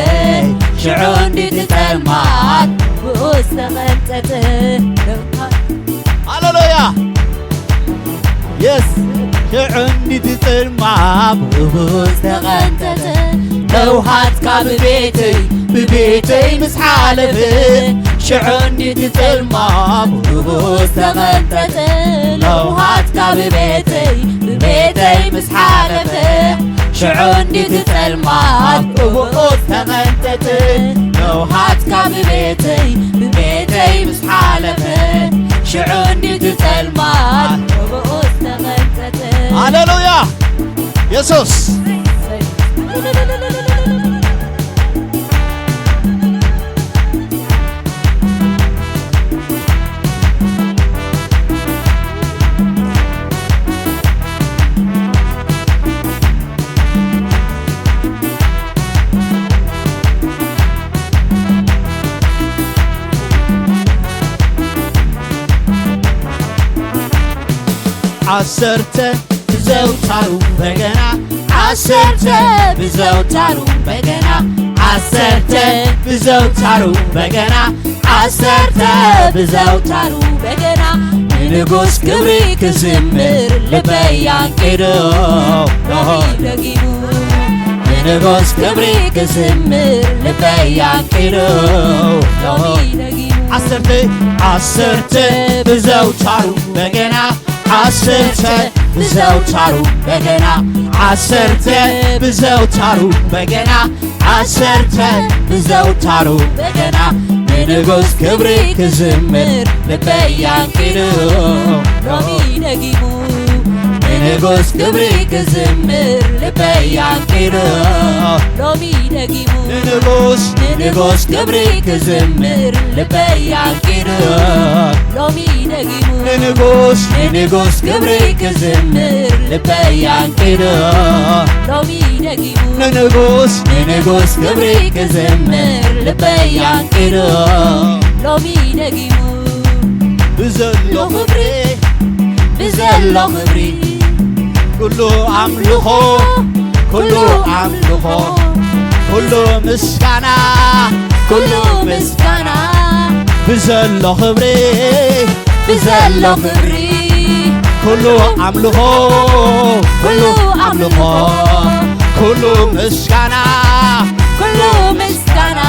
ሽዑ እንዲቲ ጸልማት ብኡ ዝተቐንጠጠ። ሃሌሉያ። የስ። ሽዑ እንዲቲ ጸልማት ብኡ ዝተቐንጠጠ። ለውሃት ካብ ቤተይ ብቤተይ ምስ ሓለፈ ሽዑ እንዲቲ ጸልማት ብኡ ዝተቐንጠጠ። ለውሃት ካብ ቤተይ ብቤተይ ምስ ሓለፈ ሽዑ እንዲቲ ጸልማት ብኡ ዝተቐንጠጠ። ለውሃት ካብ ቤተይ ብቤተይ ምስ ሓለፈ ሽዑ እንዲቲ ጸልማት ብኡ ዝተቐንጠጠ። ሃሌሉያ። የሱስ። ዓሰርተ ብዘውታሩ በገና፣ ዓሰርተ ብዘውታሩ በገና፣ ዓሰርተ ብዘውታሩ በገና፣ ዓሰርተ ብዘውታሩ በገና፣ ንንጉስ ክብሪ ክዝምር ልበይ ኣንቂዱ። ሎሚ ደጊሙ ንንጉስ ክብሪ ክዝምር ልበይ ኣንቂዱ። ሎሚ ደጊሙ ዓሰርተ፣ ዓሰርተ ብዘውታሩ በገና፣ ዓሰርተ ብዘውታሩ በገና፣ ዓሰርተ ብዘውታሩ በገና፣ ዓሰርተ ብዘውታሩ በገና፣ ንንጉስ ክብሪ ክዝምር ልበይ ኣንቂዱ። ሎሚ ደጊሙ ንንጉስ ክብሪ ክዝምር ልበይ ኣንቂዱ። ሎሚ ደጊሙ ንንጉስ፣ ንንጉስ ክብሪ ክዝምር ልበይ ኣንቂዱ። ሎሚ ደጊሙ ንንጉስ፣ ንንጉስ ክብሪ ክዝምር ልበይ ኣንቂዱ። ሎሚ ደጊሙ ንንጉስ፣ ንንጉስ ክብሪ ክዝምር ልበይ ኣንቂዱ። ሎሚ ደጊሙ ብዘሎ ክብሪ፣ ብዘሎ ክብሪ ኩሉ ኣምልኾ፣ ኩሉ ኣምልኾ፣ ኩሉ ምስጋና፣ ኩሉ ምስጋና ብዘሎ ክብሪ፣ ብዘሎ ክብሪ ኩሉ ኣምልኾ፣ ኩሉ ኣምልኾ፣ ኩሉ ምስጋና፣ ኩሉ ምስጋና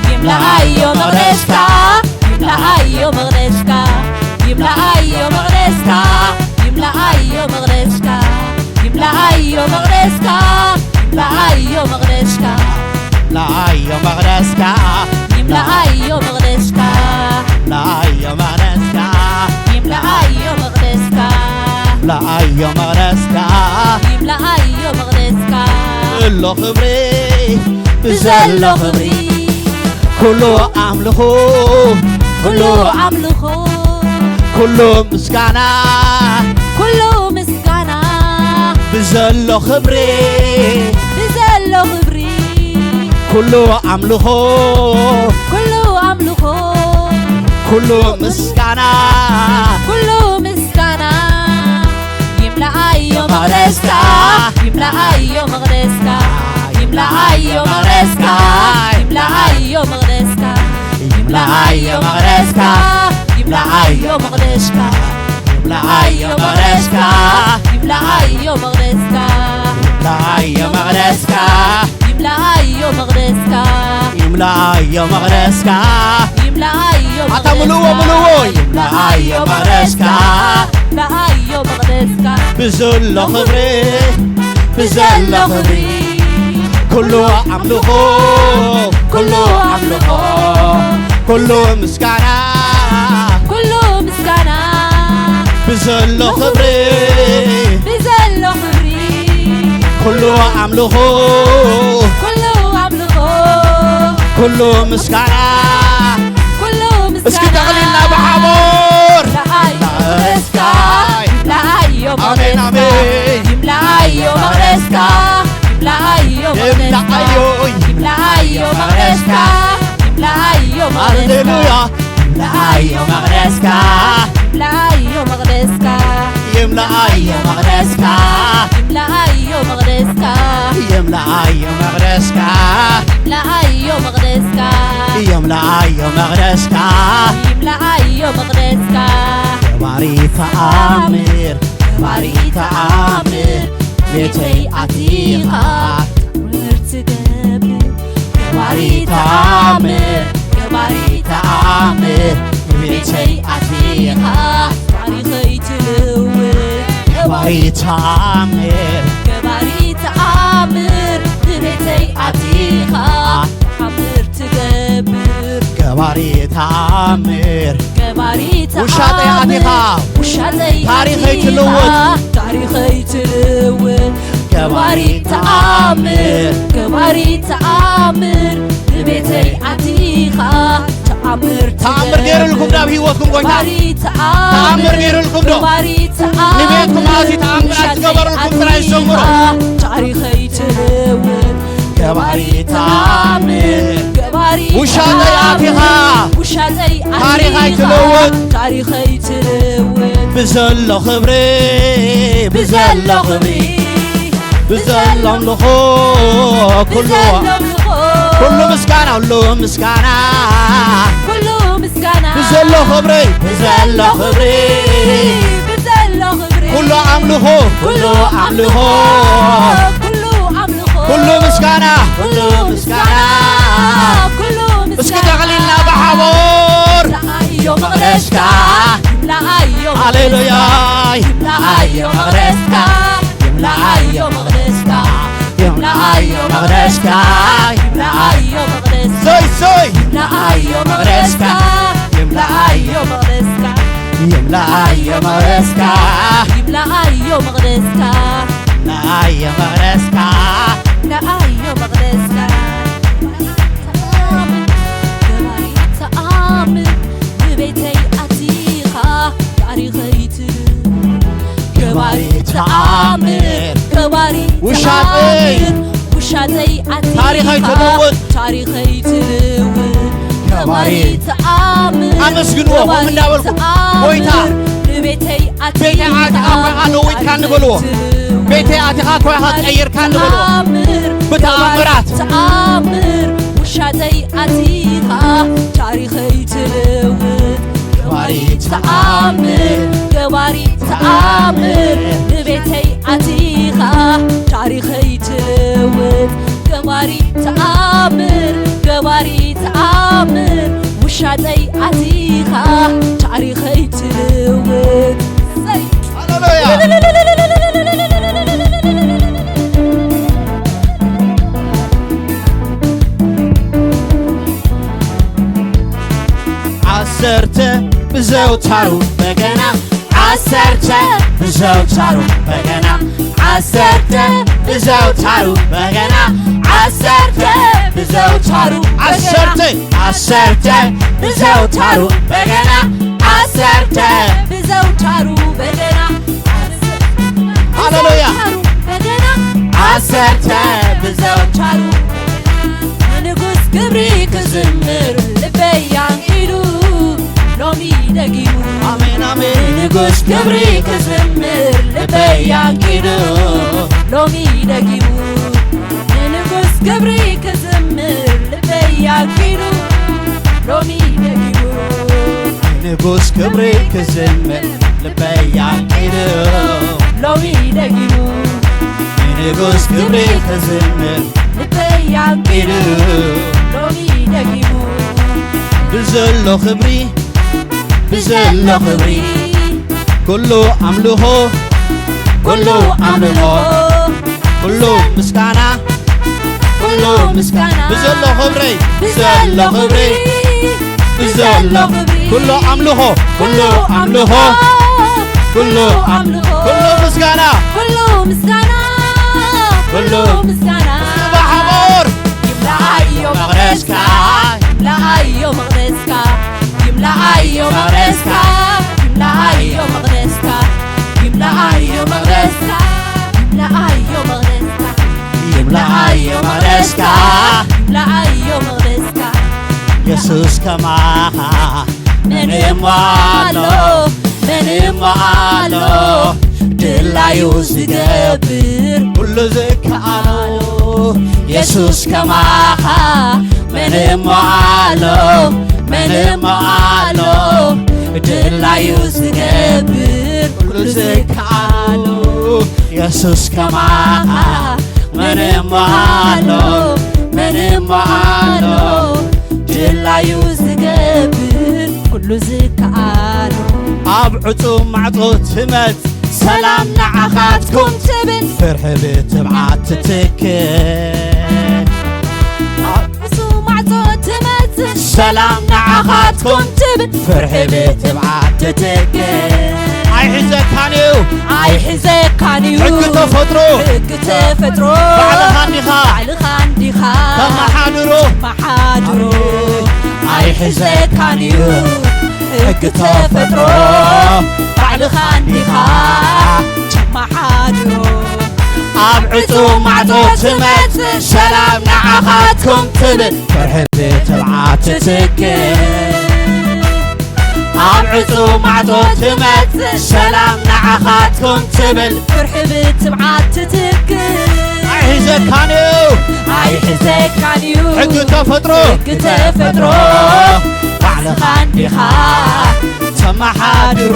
ይምልኣዮ መቕደስካ፣ ይምልኣዮ መቕደስካ፣ ይምልኣዮ መቕደስካ፣ ይምልኣዮ መቕደስካ፣ ይምልኣዮ መቕደስካ፣ ይምልኣዮ መቕደስካ፣ ይምልኣዮ መቕደስካ፣ ይምልኣዮ መቕደስካ፣ ይምልኣዮ መቕደስካ፣ ይምልኣዮ መቕደስካ፣ ይምልኣዮ መቕደስካ፣ ይምልኣዮ መቕደስካ፣ ዘሎ ክብሪ፣ ብዘሎ ክብሪ ኩሉ ኣምልኾ፣ ኩሉ ኣምልኾ፣ ኩሉ ምስጋና፣ ኩሉ ምስጋና፣ ብዘሎ ክብሪ፣ ብዘሎ ክብሪ፣ ኩሉ ኣምልኾ፣ ኩሉ ኣምልኾ፣ ኩሉ ምስጋና፣ ኩሉ ምስጋና፣ ይምልኣዮ መቕደስካ፣ ይምልኣዮ መቕደስካ፣ ይምልኣዮ መቕደስካ፣ ይምልኣዮ መቕደስካ፣ ይምልኣዮ መቕደስካ፣ ይምልኣዮ መቕደስካ፣ ይምልኣዮ መቕደስካ፣ ይምልኣዮ መቕደስካ፣ ይምልኣዮ መቕደስካ፣ ይምልኣዮ መቕደስካ፣ ይምልኣዮ መቕደስካ፣ ይምልኣዮ ኣታ ምልእዎ፣ መቕደስካ፣ ምልእዎ። ይምልኣዮ መቕደስካ፣ ይምልኣዮ መቕደስካ፣ ብዘሎ ክብሪ፣ ብዘሎ ክብሪ፣ ኩሉ ኣምልኾ፣ ኩሉ ኣምልኾ፣ ኩሉ ምስጋና፣ ኩሉ ምስጋና፣ ብዘሎ ክብሪ፣ ብዘሎ ክብሪ፣ ኩሉ ኣምልኾ፣ ኩሉ ኣምልኾ፣ ኩሉ ምስጋና፣ ኩሉ እስኪ ምስጋና፣ ጠቕሊልና ብሓቦር። ይምልኣዮ መቕደስካ፣ ይምልኣዮ ኣሜን፣ መቕደስካ፣ ኣሜን። ይምልኣዮ መቕደስካ፣ ይምልኣዮ መቕደስካ፣ ይምልኣዮ፣ ይምልኣዮ መቕደስካ፣ ይምልኣዮ መቕደስካ፣ ሃሌሉያ። ይምልኣዮ መቕደስካ፣ ይምልኣዮ መቕደስካ፣ ይምልኣዮ መቕደስካ፣ ይምልኣዮ መቕደስካ፣ ይምልኣዮ መቕደስካ፣ ይምልኣዮ መቕደስካ፣ ይምልኣዮ መቕደስካ፣ ይምልኣዮ መቕደስካ፣ ገባሪ ተኣምር፣ ገባሪ ተኣምር፣ ቤተይ ኣቲኻ ትገብር፣ ገባሪ ተኣምር፣ ገባሪ ተኣምር፣ ቤተይ ኣቲኻ ታሪኸይ ትልውጥ፣ ገባሪ ተኣምር፣ ገባሪ ተኣምር፣ ንቤተይ ኣቲኻ ተኣምር ትገብር፣ ገባሪ ተኣምር፣ ገባሪ ውሻጠይ ተኣምር፣ ኣቲኻ ውሻጠይ ታሪኸይ ኣቲኻ ትልውጥ። ታሪኸይ ትልውጥ፣ ገባሪ ተኣምር፣ ገባሪ ተኣምር፣ ንቤተይ ኣቲኻ ተኣምር ተኣምር ትገብር፣ ገይሩልኩም ዶ ኣብ ህይወትኩም ጎይታ? ገባሪ ተኣምር፣ ተኣምር ገይሩልኩም ዶ? ገባሪ ተኣምር፣ ንቤትኩም ኣትዩ ተኣምራት ውሻጠይ ዝገበረልኩም ጥራይ ኣቲኻ ዘምሩ። ታሪኸይ ትልውጥ፣ ገባሪ ተኣምር፣ ገባሪ ውሻጠይ ኣቲኻ ታሪኸይ ትልውጥ፣ ታሪኸይ ትልውጥ፣ ብዘሎ ክብሪ፣ ብዘሎ ክብሪ፣ ብዘሎ ኣምልኾ፣ ኩሉ፣ ብዘሎ ኣምልኾ፣ ኩሉ ምስጋና፣ ኩሉ ምስጋና፣ ኩሉ ምስጋና፣ ብዘሎ ክብሪ፣ ብዘሎ ክብሪ፣ ብዘሎ ክብሪ፣ ኩሉ ኣምልኾ፣ ኩሉ ኣምልኾ፣ ኩሉ ኣምልኾ፣ ኩሉ ምስጋና፣ ኩሉ ምስጋና፣ ኩሉ ምስጋና፣ እስኪ ጠቕሊልና ብሓቦር። ይምልኣዮ መቕደስካ፣ ይምልኣዮ ሃሌሉያ። መቕደስካ፣ ይምልኣዮ መቕደስካ፣ ይምልኣዮ መቕደስካ፣ ይምልኣዮ መቕደስካ፣ ይምልኣዮ መቕደስካ፣ ሶይ፣ ሶይ። ይምልኣዮ መቕደስካ፣ ይምልኣዮ መቕደስካ፣ ይምልኣዮ መቕደስካ፣ ይምልኣዮ መቕደስካ፣ ይምልኣዮ መቕደስካ፣ ይምልኣዮ መቕደስካ። ተኣምር፣ ገባሪ ተኣምር፣ ንቤተይ ኣቲኻ ታሪኸይ ትልውጥ። ገባሪ ተኣምር፣ ገባሪ ውሻጠይ፣ ተኣምር፣ ውሻጠይ ኣቲኻ ታሪኸይ ትልውጥ። ታሪኸይ ትልውጥ። ገባሪ ተኣምር፣ ኣመስግንዎ፣ ገባሪ ከምኡ እንዳበልኩም፣ ተኣምር፣ ጎይታ፣ ንቤተይ ቤተይ ኣቲኻ ኣቲኻ እኮ ኢኻ ለዊጥካኒ በልዎ። ታሪኸይ ትልውጥ። ቤተይ ኣቲኻ እኮ ኢኻ ቀይርካኒ በልዎ። ተኣምር፣ ብተኣምራት። ተኣምር፣ ውሻጠይ ኣቲኻ ታሪኸይ ትልውጥ። ገባሪ ተኣምር፣ ገባሪ ተኣምር፣ ንቤተይ ኣቲኻ ታሪኸይ ትልውጥ። ገባሪ ተኣምር፣ ገባሪ ተኣምር፣ ውሻጠይ ኣቲኻ ታሪኸይ ትልውጥ። ሃሌሉያ። ዓሰርተ ብዘውታሩ በገና፣ ዓሰርተ ብዘውታሩ በገና፣ ዓሰርተ ብዘውታሩ በገና፣ ዓሰርተ ብዘውታሩ ዓሰርተ፣ ዓሰርተ ብዘውታሩ በገና፣ ዓሰርተ ብዘውታሩ በገና። ሃሌሉያ። በገና ዓሰርተ ብዘውታሩ ንጉስ ክብሪ ክዝምር ልበይ ኣንቂዱ ሎሚ ደጊሙ። ኣሜን፣ ኣሜን። ንጉስ ክብሪ ክዝምር ልበይ ኣንቂዱ ሎሚ ደጊሙ። ንጉስ ክብሪ ክዝምር ልበይ ኣንቂዱ ሎሚ ደጊሙ። ንጉስ ክብሪ ክዝምር ልበይ ኣንቂዱ ሎሚ ደጊሙ። ንጉስ ክብሪ ክዝምር ልበይ ኣንቂዱ ሎሚ ደጊሙ። ብዘሎ ክብሪ፣ ብዘሎ ክብሪ ኩሉ ኣምልኾ፣ ኩሉ ኣምልኾ፣ ኩሉ ምስጋና፣ ኩሉ ምስጋና። ብዘሎ ክብሪ፣ ብዘሎ ክብሪ፣ ብዘሎ ክብሪ ኩሉ ኣምልኾ፣ ኩሉ ኣምልኾ፣ ኩሉ ኣምልኾ፣ ኩሉ ምስጋና፣ ኩሉ ምስጋና፣ ኩሉ ምስጋና። ብሓጎር ይምልኣዮ መቕደስካ፣ ይምልኣዮ መቕደስካ፣ ይምልኣዮ መቕደስካ፣ ይምልኣዮ መቕደስካ፣ ይምልኣዮ መቕደስካ፣ ይምልኣዮ መቕደስካ፣ ይምልኣዮ መቕደስካ፣ ይምልኣዮ መቕደስካ። የሱስ ከማኻ መን እሞ ኣሎ፣ መን እሞ ኣሎ፣ ድላዩ ዝገብር ኩሉ ዝከኣሎ። የሱስ ከማኻ መን እሞ ኣሎ፣ መን እሞ ኣሎ፣ ድላዩ ዝገብር ኩሉ ዝከኣሎ። የሱስ ከማኻ መን እሞ ኣሎ፣ መን እሞ ኣሎ፣ ድላዩ ዝገብር ኩሉ ዝከኣሎ። ኣብ ዕጹው ማዕጾ ትመጽእ ሰላም ንዓኻትኩም ትብል፣ ፍርሒ ብትብዓት ትትክእ። ኣብ ዕጹው ማዕጾ ትመጽእ ሰላም ንዓኻትኩም ትብል፣ ፍርሒ ብትብዓት ትትክእ። ኣይሕዘካን እዩ፣ ኣይሕዘካን እዩ ሕጊ ተፈጥሮ፣ ሕጊ ተፈጥሮ። ባዕልኻ እንዲኻ፣ ባዕልኻ እንዲኻ ተመሓድሮ፣ ተመሓድሮ። ኣይሕዘካን እዩ ሕጊ ተፈጥሮ፣ ባዕልኻ እንዲኻ ተመሓድሮ። ኣብ ዕጹው ማዕጾ ትመጽእ ሰላም ንዓኻትኩም ትብል፣ ፍርሒ ብትብዓት ትትክእ። ኣብ ዕጹው ማዕጾ ትመጽእ ሰላም ንዓኻትኩም ትብል፣ ፍርሒ ብትብዓት ትትክእ። ኣይሕዘካን እዩ፣ ኣይሕዘካን እዩ ሕጊ ተፈጥሮ፣ ሕጊ ተፈጥሮ። ባዕልኻ እንዲኻ ተመሓድሮ።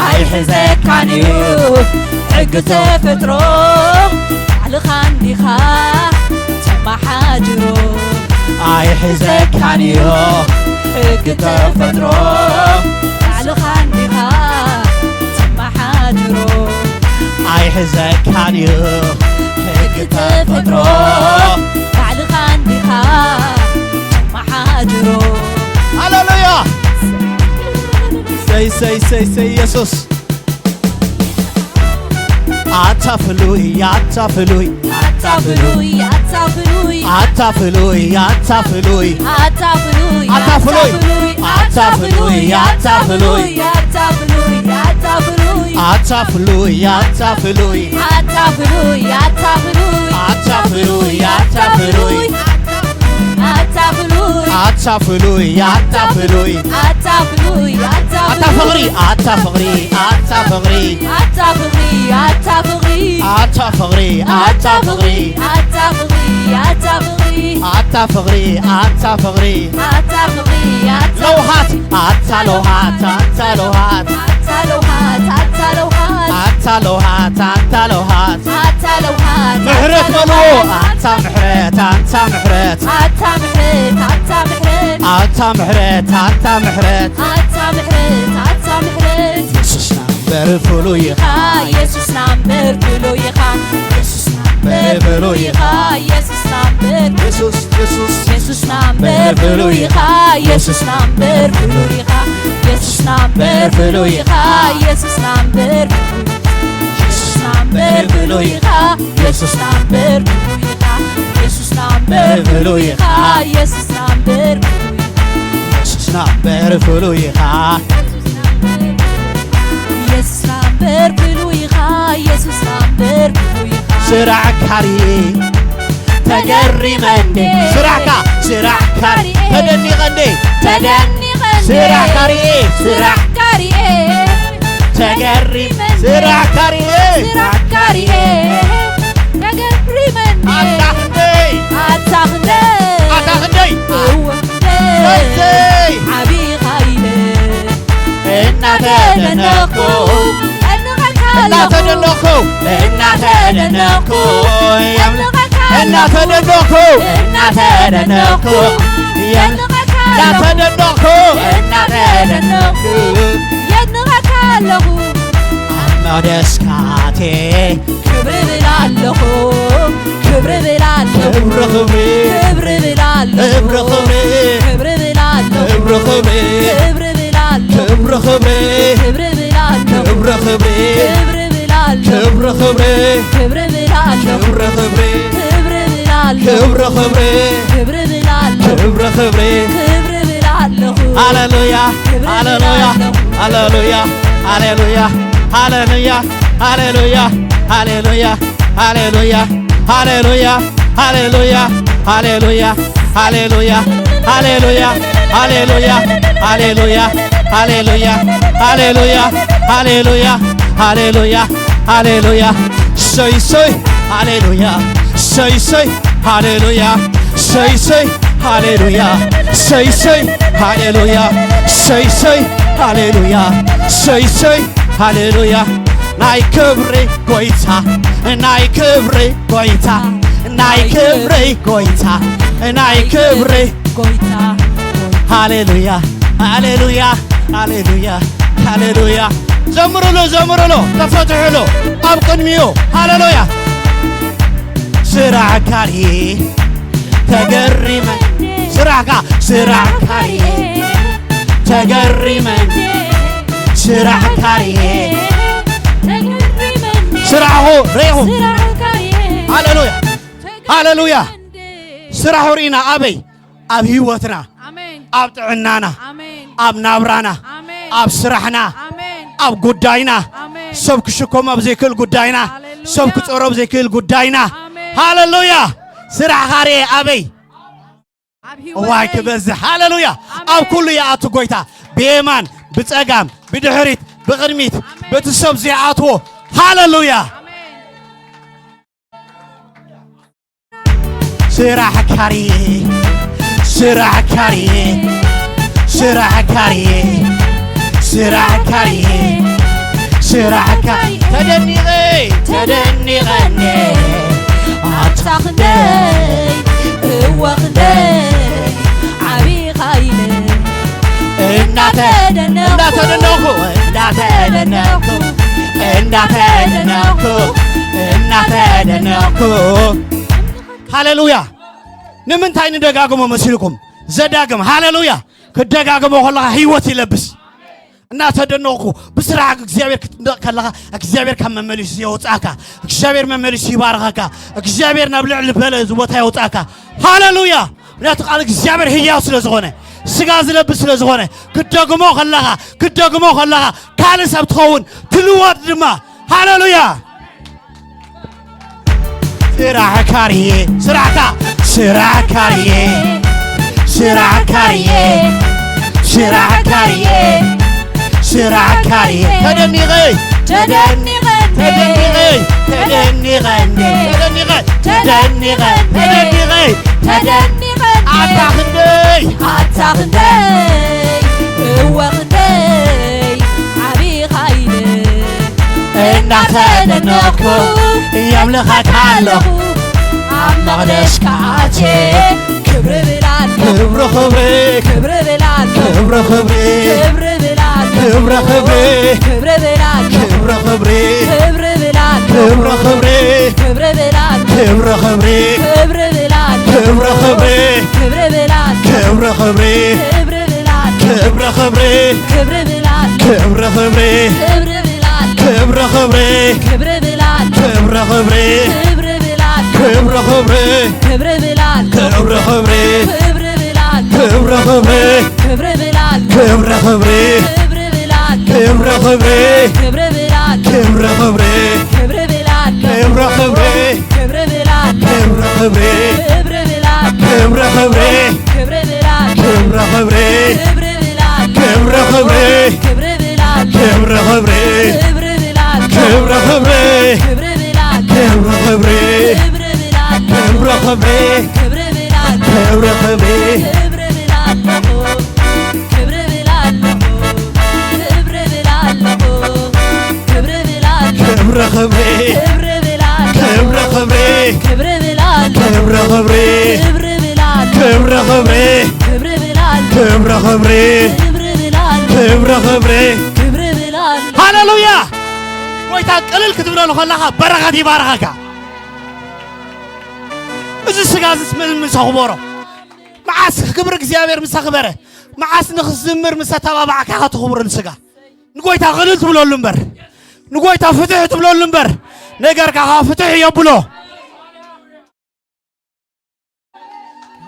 ኣይሕዘካን እዩ ሕጊ ተፈጥሮ፣ ባዕልኻ እንዲኻ ተመሓድሮ። ኣይሕዘካን እዩ ሕጊ ተፈጥሮ፣ ባዕልኻ እንዲኻ ተመሓድሮ። ኣይሕዘካን እዩ ሕጊ ተፈጥሮ፣ ባዕልኻ እንዲኻ ተመሓድሮ። ሃሌሉያ። ሰይ፣ ሰይ፣ ሰይ፣ ሰይ፣ የሱስ። ኣታ ፍሉይ፣ ኣታ ፍሉይ፣ ኣታ ፍሉይ፣ ኣታ ፍሉይ፣ ኣታ ፍሉይ፣ ኣታ ፍሉይ፣ ኣታ ፍሉይ፣ ኣታ ፍሉይ፣ ኣታ ፍሉይ፣ ኣታ ፍሉይ፣ ኣታ ፍሉይ፣ ኣታ ፍሉይ፣ ኣታ ፍሉይ፣ ኣታ ፍሉይ፣ ኣታ ፍሉይ፣ ኣታ ፍሉይ፣ ኣታ ፍሉይ፣ ኣታ ፍሉይ። ኣታ ፍሉይ፣ ኣታ ፍሉይ፣ ኣታ ፍሉይ፣ ኣታ ፍሉይ፣ ኣታ ኣታ ፍሉይ። ፍቕሪ፣ ኣታ ፍቕሪ፣ ኣታ ፍቕሪ፣ ኣታ ፍቕሪ፣ ኣታ ፍቕሪ፣ ኣታ ፍቕሪ፣ ኣታ ኣታ ፍቕሪ፣ ፍቕሪ፣ ኣታ ፍቕሪ፣ ኣታ ፍቕሪ፣ ኣታ ፍቕሪ፣ ኣታ ፍቕሪ፣ ኣታ ፍቕሪ፣ ኣታ ለውሃት፣ ኣታ ለውሃት፣ ኣታ ለውሃት፣ ኣታ ለውሃት፣ ኣታ ለውሃት፣ ኣታ ለውሃት፣ ኣታ ለውሃት፣ ኣታ ለውሃት፣ ምሕረት ኣታ በልዎ፣ ለውሃት። ኣታ ምሕረት፣ ኣታ ምሕረት፣ ኣታ ምሕረት፣ ኣታ ምሕረት፣ ኣታ ምሕረት፣ ኣታ ምሕረት፣ ኣታ ምሕረት፣ ኣታ ምሕረት። የሱስና እምበር ፍሉይ ኢኻ፣ የሱስና እምበር ፍሉይ ኢኻ፣ የሱስና እምበር ፍሉይ ኢኻ፣ የሱስና እምበር የሱስ፣ የሱስ፣ የሱስና እምበር ፍሉይ ኢኻ፣ የሱስና እምበር ፍሉይ ኢኻ፣ የሱስና እምበር ፍሉይ ኢኻ፣ የሱስና እምበር የሱስና እምበር ፍሉይ ኢኻ፣ የሱስና እምበር ፍሉይ ኢኻ፣ የሱስና እምበር ፍሉይ ኢኻ። የሱስና እምበር ፍሉይ ኢኻ። የሱስና እምበር ፍሉይ ኢኻ። የሱስና እምበር ፍሉይ ኢኻ። የሱስና እምበር ፍሉይ ኢኻ። ስራሕካ ርኤ ተገሪመ እንዴ። ስራሕካ፣ ስራሕካ ርኤ ተደኒቐ እንዴ። ተደኒቐ እንዴ። ስራሕካ ርኤ፣ ስራሕካ ርኤ ተገሪመ እንዴ። ስራሕካ ርኤ፣ ስራሕካ ርኤ ተገሪመ እንዴ። ኣታ ክንደይ፣ ኣታ ክንደይ፣ ኣታ ክንደይ። እወ ክንደይ። ሰይ፣ ሰይ። ዓቢኻ ኢለ እናተደነቕኩ፣ እናተደነቕኩ፣ እናተደነቕኩ፣ እናተደነቕኩ፣ እናተደነቕኩ፣ እናተደነቕኩ፣ እናተደነቕኩ፣ የድንቐካ ኣለኹ። ኣብ መቕደስካ ኣትየ ክብሪ ብል ኣለኹ፣ ክብሪ ብል ኣለኹ፣ ክብሪ ክብሪ፣ ክብሪ ብል ኣለኹ፣ ክብሪ ክብሪ፣ ክብሪ ብል ኣለኹ፣ ክብሪ ክብሪ፣ ክብሪ ብል ኣለኹ፣ ክብሪ ክብሪ፣ ክብሪ ብል ኣለኹ፣ ክብሪ ክብሪ፣ ክብሪ ብል ኣለኹ፣ ክብሪ ክብሪ፣ ክብሪ ብል ኣለኹ፣ ክብሪ ክብሪ፣ ክብሪ ብል ኣለኹ፣ ክብሪ ክብሪ፣ ክብሪ ብል ኣለኹ፣ ክብሪ ክብሪ፣ ክብሪ ብል ኣለኹ። ሃሌሉያ፣ ክብሪ ብል ሃሌሉያ፣ ኣለኹ። ሃሌሉያ፣ ሃሌሉያ፣ ሃሌሉያ፣ ሃሌሉያ፣ ሃሌሉያ፣ ሃሌሉያ፣ ሃሌሉያ፣ ሃሌሉያ፣ ሃሌሉያ፣ ሃሌሉያ፣ ሃሌሉያ፣ ሃሌሉያ፣ ሃሌሉያ፣ ሃሌሉያ፣ ሃሌሉያ፣ ሃሌሉያ፣ ሃሌሉያ፣ ሃሌሉያ። ሰይ ሰይ ሃሌሉያ፣ ሰይ ሰይ ሃሌሉያ፣ ሰይ ሰይ ሃሌሉያ፣ ሰይ ሰይ ሃሌሉያ፣ ሰይ ሰይ ሃሌሉያ፣ ሰይ ሰይ ሃሌሉያ። ናይ ክብሪ ጎይታ፣ ናይ ክብሪ ጎይታ፣ ናይ ክብሪ ጎይታ፣ ናይ ክብሪ ጎይታ። ሃሌሉያ፣ ሃሌሉያ፣ ሃሌሉያ፣ ሃሌሉያ። ዘምሩሉ፣ ዘምሩሉ፣ ተፈትሑሉ ኣብ ቅድሚኡ። ሃሌሉያ። ስራሕካ ርኤ ተገሪመ፣ ስራሕካ፣ ስራሕካ ርኤ ተገሪመ፣ ስራሕካ ርኤ፣ ስራሕኹ ርኢኹ። ሃሌሉያ፣ ሃሌሉያ። ስራሑ ርኢና። ኣበይ? ኣብ ህይወትና፣ ኣሜን። ኣብ ጥዕናና፣ ኣሜን። ኣብ ናብራና፣ ኣሜን። ኣብ ስራሕና፣ ኣሜን። ኣብ ጉዳይና፣ ኣሜን። ሰብ ክሽከሞ ኣብ ዘይክእል ጉዳይና፣ ሃሌሉያ። ሰብ ክጸሮ ኣብ ዘይክእል ጉዳይና። ኣሜን። ሃሌሉያ። ስራሕኻ ርኤ። ኣበይ? ኣብ ህይወተይ። እዋይ ክበዝሕ። ሃሌሉያ። ኣሜን። ኣብ ኩሉ ይኣቱ ጎይታ። ብየማን፣ ብጸጋም፣ ብድሕሪት፣ ብቕድሚት፣ ኣሜን። በቲ ሰብ ዘይኣትዎ። ሃሌሉያ። ኣሜን። ስራሕካ ርኤ፣ ስራሕካ ርኤ፣ ስራሕካ ርኤ፣ ስራሕካ ርኤ፣ ስራሕካ ተደኒቐ፣ ተደኒቐ እንዴ። ኣታ ክንደይ፣ እወ ክንደይ፣ ዓቢኻ ኢለ እናተደነቕኩ፣ እናተደነቕኩ፣ እናተደነቕኩ፣ እናተደነቕኩ፣ እናተደነቕኩ። ሃሌሉያ። ንምንታይ ንደጋግሞ መሲልኩም? ዘዳግም። ሃሌሉያ። ክደጋግሞ ከለኻ ህይወት ይለብስ። እናተደነቕኩ ብስራሕ እግዚኣብሔር ክትድነቕ ከለኻ እግዚኣብሔር ካብ መመሊሱ የውፅኣካ። እግዚኣብሔር መመሊሱ ይባርኸካ። እግዚኣብሔር ናብ ልዕሊ ዝበለ ቦታ የውፅኣካ። ሃሌሉያ። ምክንያቱ ቃል እግዚኣብሔር ህያው ስለ ዝኾነ፣ ስጋ ዝለብስ ስለ ዝኾነ፣ ክትደግሞ ከለኻ፣ ክትደግሞ ከለኻ ካልእ ሰብ ትኸውን፣ ትልወጥ ድማ። ሃሌሉያ። ስራሕካ ርኤ፣ ስራሕካ፣ ስራሕካ ርኤ፣ ስራሕካ ርኤ፣ ስራሕካ ርኤ፣ ስራሕካ ርኤ። ተደኒቐ፣ ተደኒቐ፣ ተደኒቐ፣ ተደኒቐ፣ ተደኒቐ፣ ተደኒቐ፣ ተደኒቐ፣ ተደኒቐ። ኣታ ክንደይ፣ ኣታ ክንደይ፣ እወ ክንደይ፣ ዓቢኻ ኢለ እናተደነቕኩ የምልኸካ ኣለኹ። ኣብ መቕደስካ ኣትየ ክብሪ ብላሎ። ክብሪ ክብሪ። ክብሪ ብላሎ። ክብሪ ክብሪ። ክብሪ ብላሎ። ክብሪ ክብሪ። ክብሪ ብላሎ። ክብሪ ክብሪ። ክብሪ ብላሎ። ክብሪ ክብሪ። ክብሪ ብላሎ። ክብሪ ክብሪ። ክብሪ ብላሎ። ክብሪ ክብሪ። ክብሪ ብላሎ። ክብሪ ክብሪ። ክብሪ ብላሎ። ክብሪ ክብሪ። ክብሪ ብላሎ። ክብሪ ክብሪ። ክብሪ ብላሎ። ክብሪ ክብሪ። ክብሪ ብላሎ። ክብሪ ክብሪ። ክብሪ ብላሎ። ክብረ ክብሪ ክብሪ ብላል ክብረ ክብሪ ክብሪ ብላል ክብረ ክብሪ ክብሪ ብላል ክብረ ክብሪ ክብሪ ብላል ክብረ ክብሪ ክብሪ ብላል ክብረ ክብሪ ክብሪ ብላል ክብረ ክብሪ ክብሪ ብላል ክብረ ክብሪ ክብሪ ብላል ክብረ ክብሪ ክብሪ ብላል ክብረ ክብሪ ክብሪ ብላል ክብረ ክብሪ ክብሪ ብላል ክብረ ክብሪ ክብሪ ብላል ክብረ ክብሪ ክብሪ ብላል ክብረ ክብሪ ክብሪ ብላል ክብረ ክብሪ ክብሪ ብላል ክብረ ክብሪ ክብሪ ብላል ክብሪ ብላል ክብሪ ብላል ክብሪ ብላል ክብረ ክብሪ ክብሪ ብላል ክብረ ክብሪ ክብሪ ብላል ክብረ ክብሪ ክብሪ ብላል ክብረ ክብሪ ክብሪ ብላል ክብረ ክብሪ ክብሪ ብላል ክብረ ክብሪ ክብሪ ብላል። ሃሌሉያ! ጎይታ ቅልል ክትብለሉ ከለኻ በረኸት ይባርኸካ። እዚ ስጋ እዚ ምን ምሰ ክበሮ መዓስ ክብሪ እግዚኣብሔር ምስ ኣኽበረ፣ መዓስ ንኽዝምር ምስ ኣተባባዕካ ኢኻ ትኽብሮ ንስጋ። ንጎይታ ቅልል ትብለሉ እምበር፣ ንጎይታ ፍትሕ ትብለሉ እምበር፣ ነገርካ ኸዓ ፍትሕ የብሎ።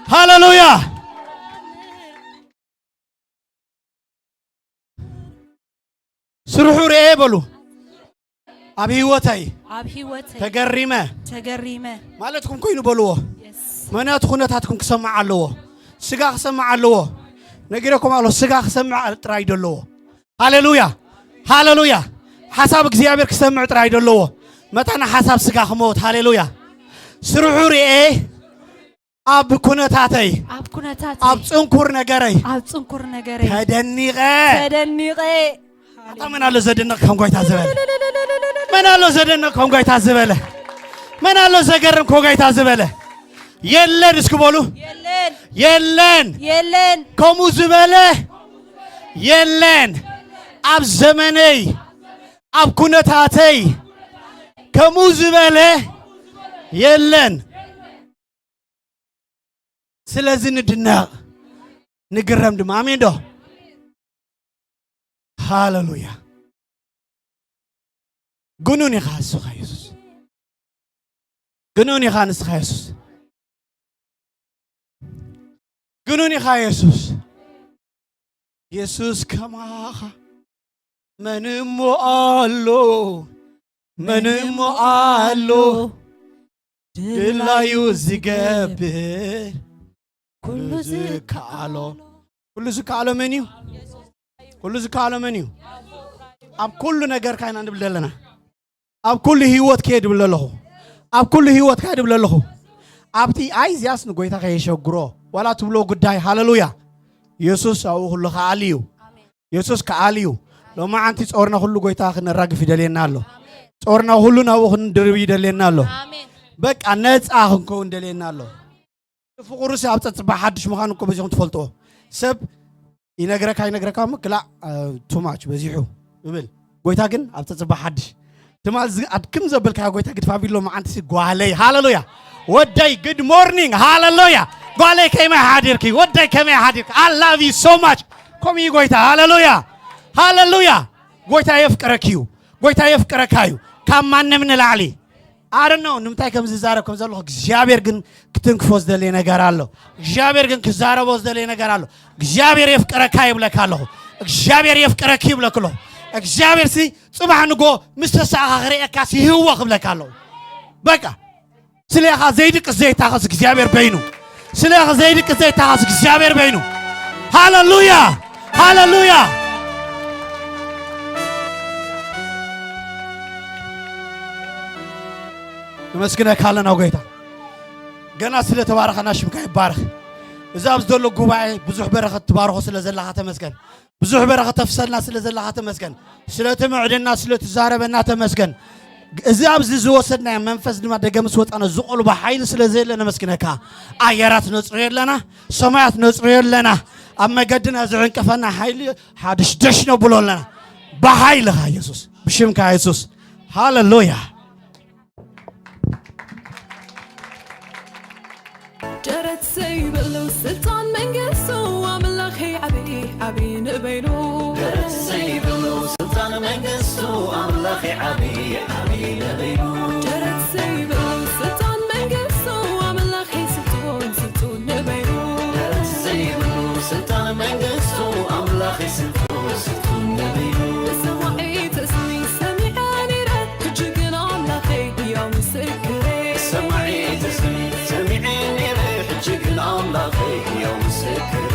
ሃሌሉያ። ስርሑ ርኤ በሉ። ኣብ ህይወተይ ኣብ ህይወተይ ተገሪመ ተገሪመ። ማለትኩም ኮይኑ በልዎ። የስ። ምኽንያቱ ኩነታትኩም ክሰማዕ ኣለዎ። ስጋ ክሰማዕ ኣለዎ። ነጊረኩም ኣሎ፣ ስጋ ክሰማዕ ጥራይ ደለዎ። ሃሌሉያ፣ ሃሌሉያ። ሓሳብ እግዚኣብሔር ክሰምዕ ጥራይ ደለዎ። መታን ሓሳብ ስጋ ክመውት። ሃሌሉያ። ስርሑ ርኤ ኣብ ኩነታተይ ኣብ ኩነታተይ ኣብ ጽንኩር ነገረይ ኣብ ጽንኩር ነገረይ ተደኒቐ። ተደኒቐ። ኣታ መን ኣሎ ዘደንቕ ከም ጎይታ ዝበለ? መን ኣሎ ዘደንቕ ከም ጎይታ ዝበለ? መን ኣሎ ዘገርም ከም ጎይታ ዝበለ? የለን። እስኪ በሉ። የለን። የለን። የለን። ከምኡ ዝበለ የለን። ኣብ ዘመነይ፣ ኣብ ኩነታተይ ከምኡ ዝበለ የለን። ስለዚ ንድነቕ፣ ንግረም ድማ። ኣሜን ዶ? ሃሌሉያ። ግኑን ኢኻ ንስኻ የሱስ። ግኑን ኢኻ ንስኻ የሱስ። ግኑን ኢኻ የሱስ። የሱስ ከማኻ መን እሞ ኣሎ? መን እሞ ኣሎ? ድላዩ ዝገብር ኩሉ ዝከኣሎ። ኩሉ ዝከኣሎ መን እዩ? ኩሉ ዝከኣሎ መን እዩ? ኣብ ኩሉ ነገርካ ኢና ንብል ዘለና። ኣብ ኩሉ ህይወትከ ድብል ኣለኹ። ኣብ ኩሉ ህይወትካ ድብል ኣለኹ። ኣብቲ ኣይ እዚያስ ንጎይታ ከየሸግሮ ዋላ ትብሎ ጉዳይ። ሃሌሉያ። የሱስ ኣብኡ ኩሉ ከኣል እዩ። የሱስ ከኣል እዩ። ሎማዓንቲ ጾርና ኩሉ ጎይታ ክነራግፍ ይደልየና ኣሎ። ጾርና ኩሉ ናብኡ ክንድርብ ይደልየና ኣሎ። ኣሜን። በቃ ነጻ ክንከውን ደልየና ኣሎ። ፍቑሩሲ ኣብ ጸጽባ ሓድሽ ምዃኑ እኮ በዚኹም ትፈልጥዎ። ሰብ ይነግረካ ይነግረካ እሞ ክላእ፣ እ፣ too much በዚሑ ይብል። ጎይታ ግን ኣብ ጸጽባ ሓድሽ። ትማል ዝ-፣ ኣድክም ዘበልካዮ ጎይታ ግድፋ ቢሎ መዓንትሲ ጓለይ። ሃሌሉያ። ወደይ፣ good morning። ሃሌሉያ። ጓለይ ከመይ ሓዲርኪ? ወደይ ከመይ ሓዲርኪ? I love you so much። ከምኡ እዩ ጎይታ። ሃሌሉያ። ሃሌሉያ። ጎይታ የፍቅረኪ እዩ። ጎይታ የፍቅረካ እዩ። ካብ ማንም ንላዕሊ። I don't know ንምንታይ ከም ዝዛረብ ከም ዘለኹ፣ እግዚኣብሔር ግን ክትንክፎ ዝደለየ ነገር ኣሎ። እግዚኣብሔር ግን ክዛረቦ ዝደለየ ነገር ኣሎ። እግዚኣብሔር የፍቅረካ ይብለካ ኣለኹ። እግዚኣብሔር የፍቅረኪ ይብለክ ኣለኹ። እግዚኣብሔር ሲ ጽባሕ ንጎ ምስ ተሳእኻ ክርእየካ ሲ ይህወ ክብለካ ኣለኹ። በቃ ስለኻ ዘይድቅስ ዘይታኸስ እግዚኣብሔር በይኑ። ስለኻ ዘይድቅስ ዘይታኸስ እግዚኣብሔር በይኑ። ሃሌሉያ! ሃሌሉያ! ነመስግነካ ኣለና ጎይታ። ገና ስለ ተባረኸና ሽምካ ይባረኽ። እዚ ኣብዚ ዘሎ ጉባኤ ብዙሕ በረኸት ትባርኾ ስለ ዘለኻ ተመስገን። ብዙሕ በረኸት ተፍሰልና ስለ ዘለኻ ተመስገን። ስለ ትምዕድና፣ ስለ ትዛረበና ተመስገን። እዚ ኣብዚ ዝወሰድናዮ መንፈስ ድማ ደገ ምስ ወጻና ዝቆልቦ ሓይሊ ስለ ዘየለ ነመስግነካ። ኣየራት ነጽርዮ ኣለና፣ ሰማያት ነጽርዮ ኣለና። ኣብ መገድና ዝዕንቅፈና ሓይሊ ሓድሽደሽ ነብሎ ኣለና። ብሓይልኻ የሱስ፣ ብሽምካ የሱስ። ሃሌሉያ። ደረት ዘይብሉ ስልጣን መንግስቱ ኣምላኽ ዓቢ ዓቢ ንበይኑ። ደረት ዘይብሉ ስልጣን መንግስቱ ኣምላኽ ዓቢ ዓቢ ንበይኑ። ደረት ዘይብሉ ስልጣን መንግስቱ ስንቱ ስንቱ ነቢዩ። ሰማዒ ተስሚ ሰሚዐ ነይረ፣ ሕጂ ግን ኣምላኸይ ሕያው ምስክረይ። ሰማዒ ተስሚ ሰሚዐ ነይረ፣ ሕጂ ግን ኣምላኸይ ሕያው ምስክረይ።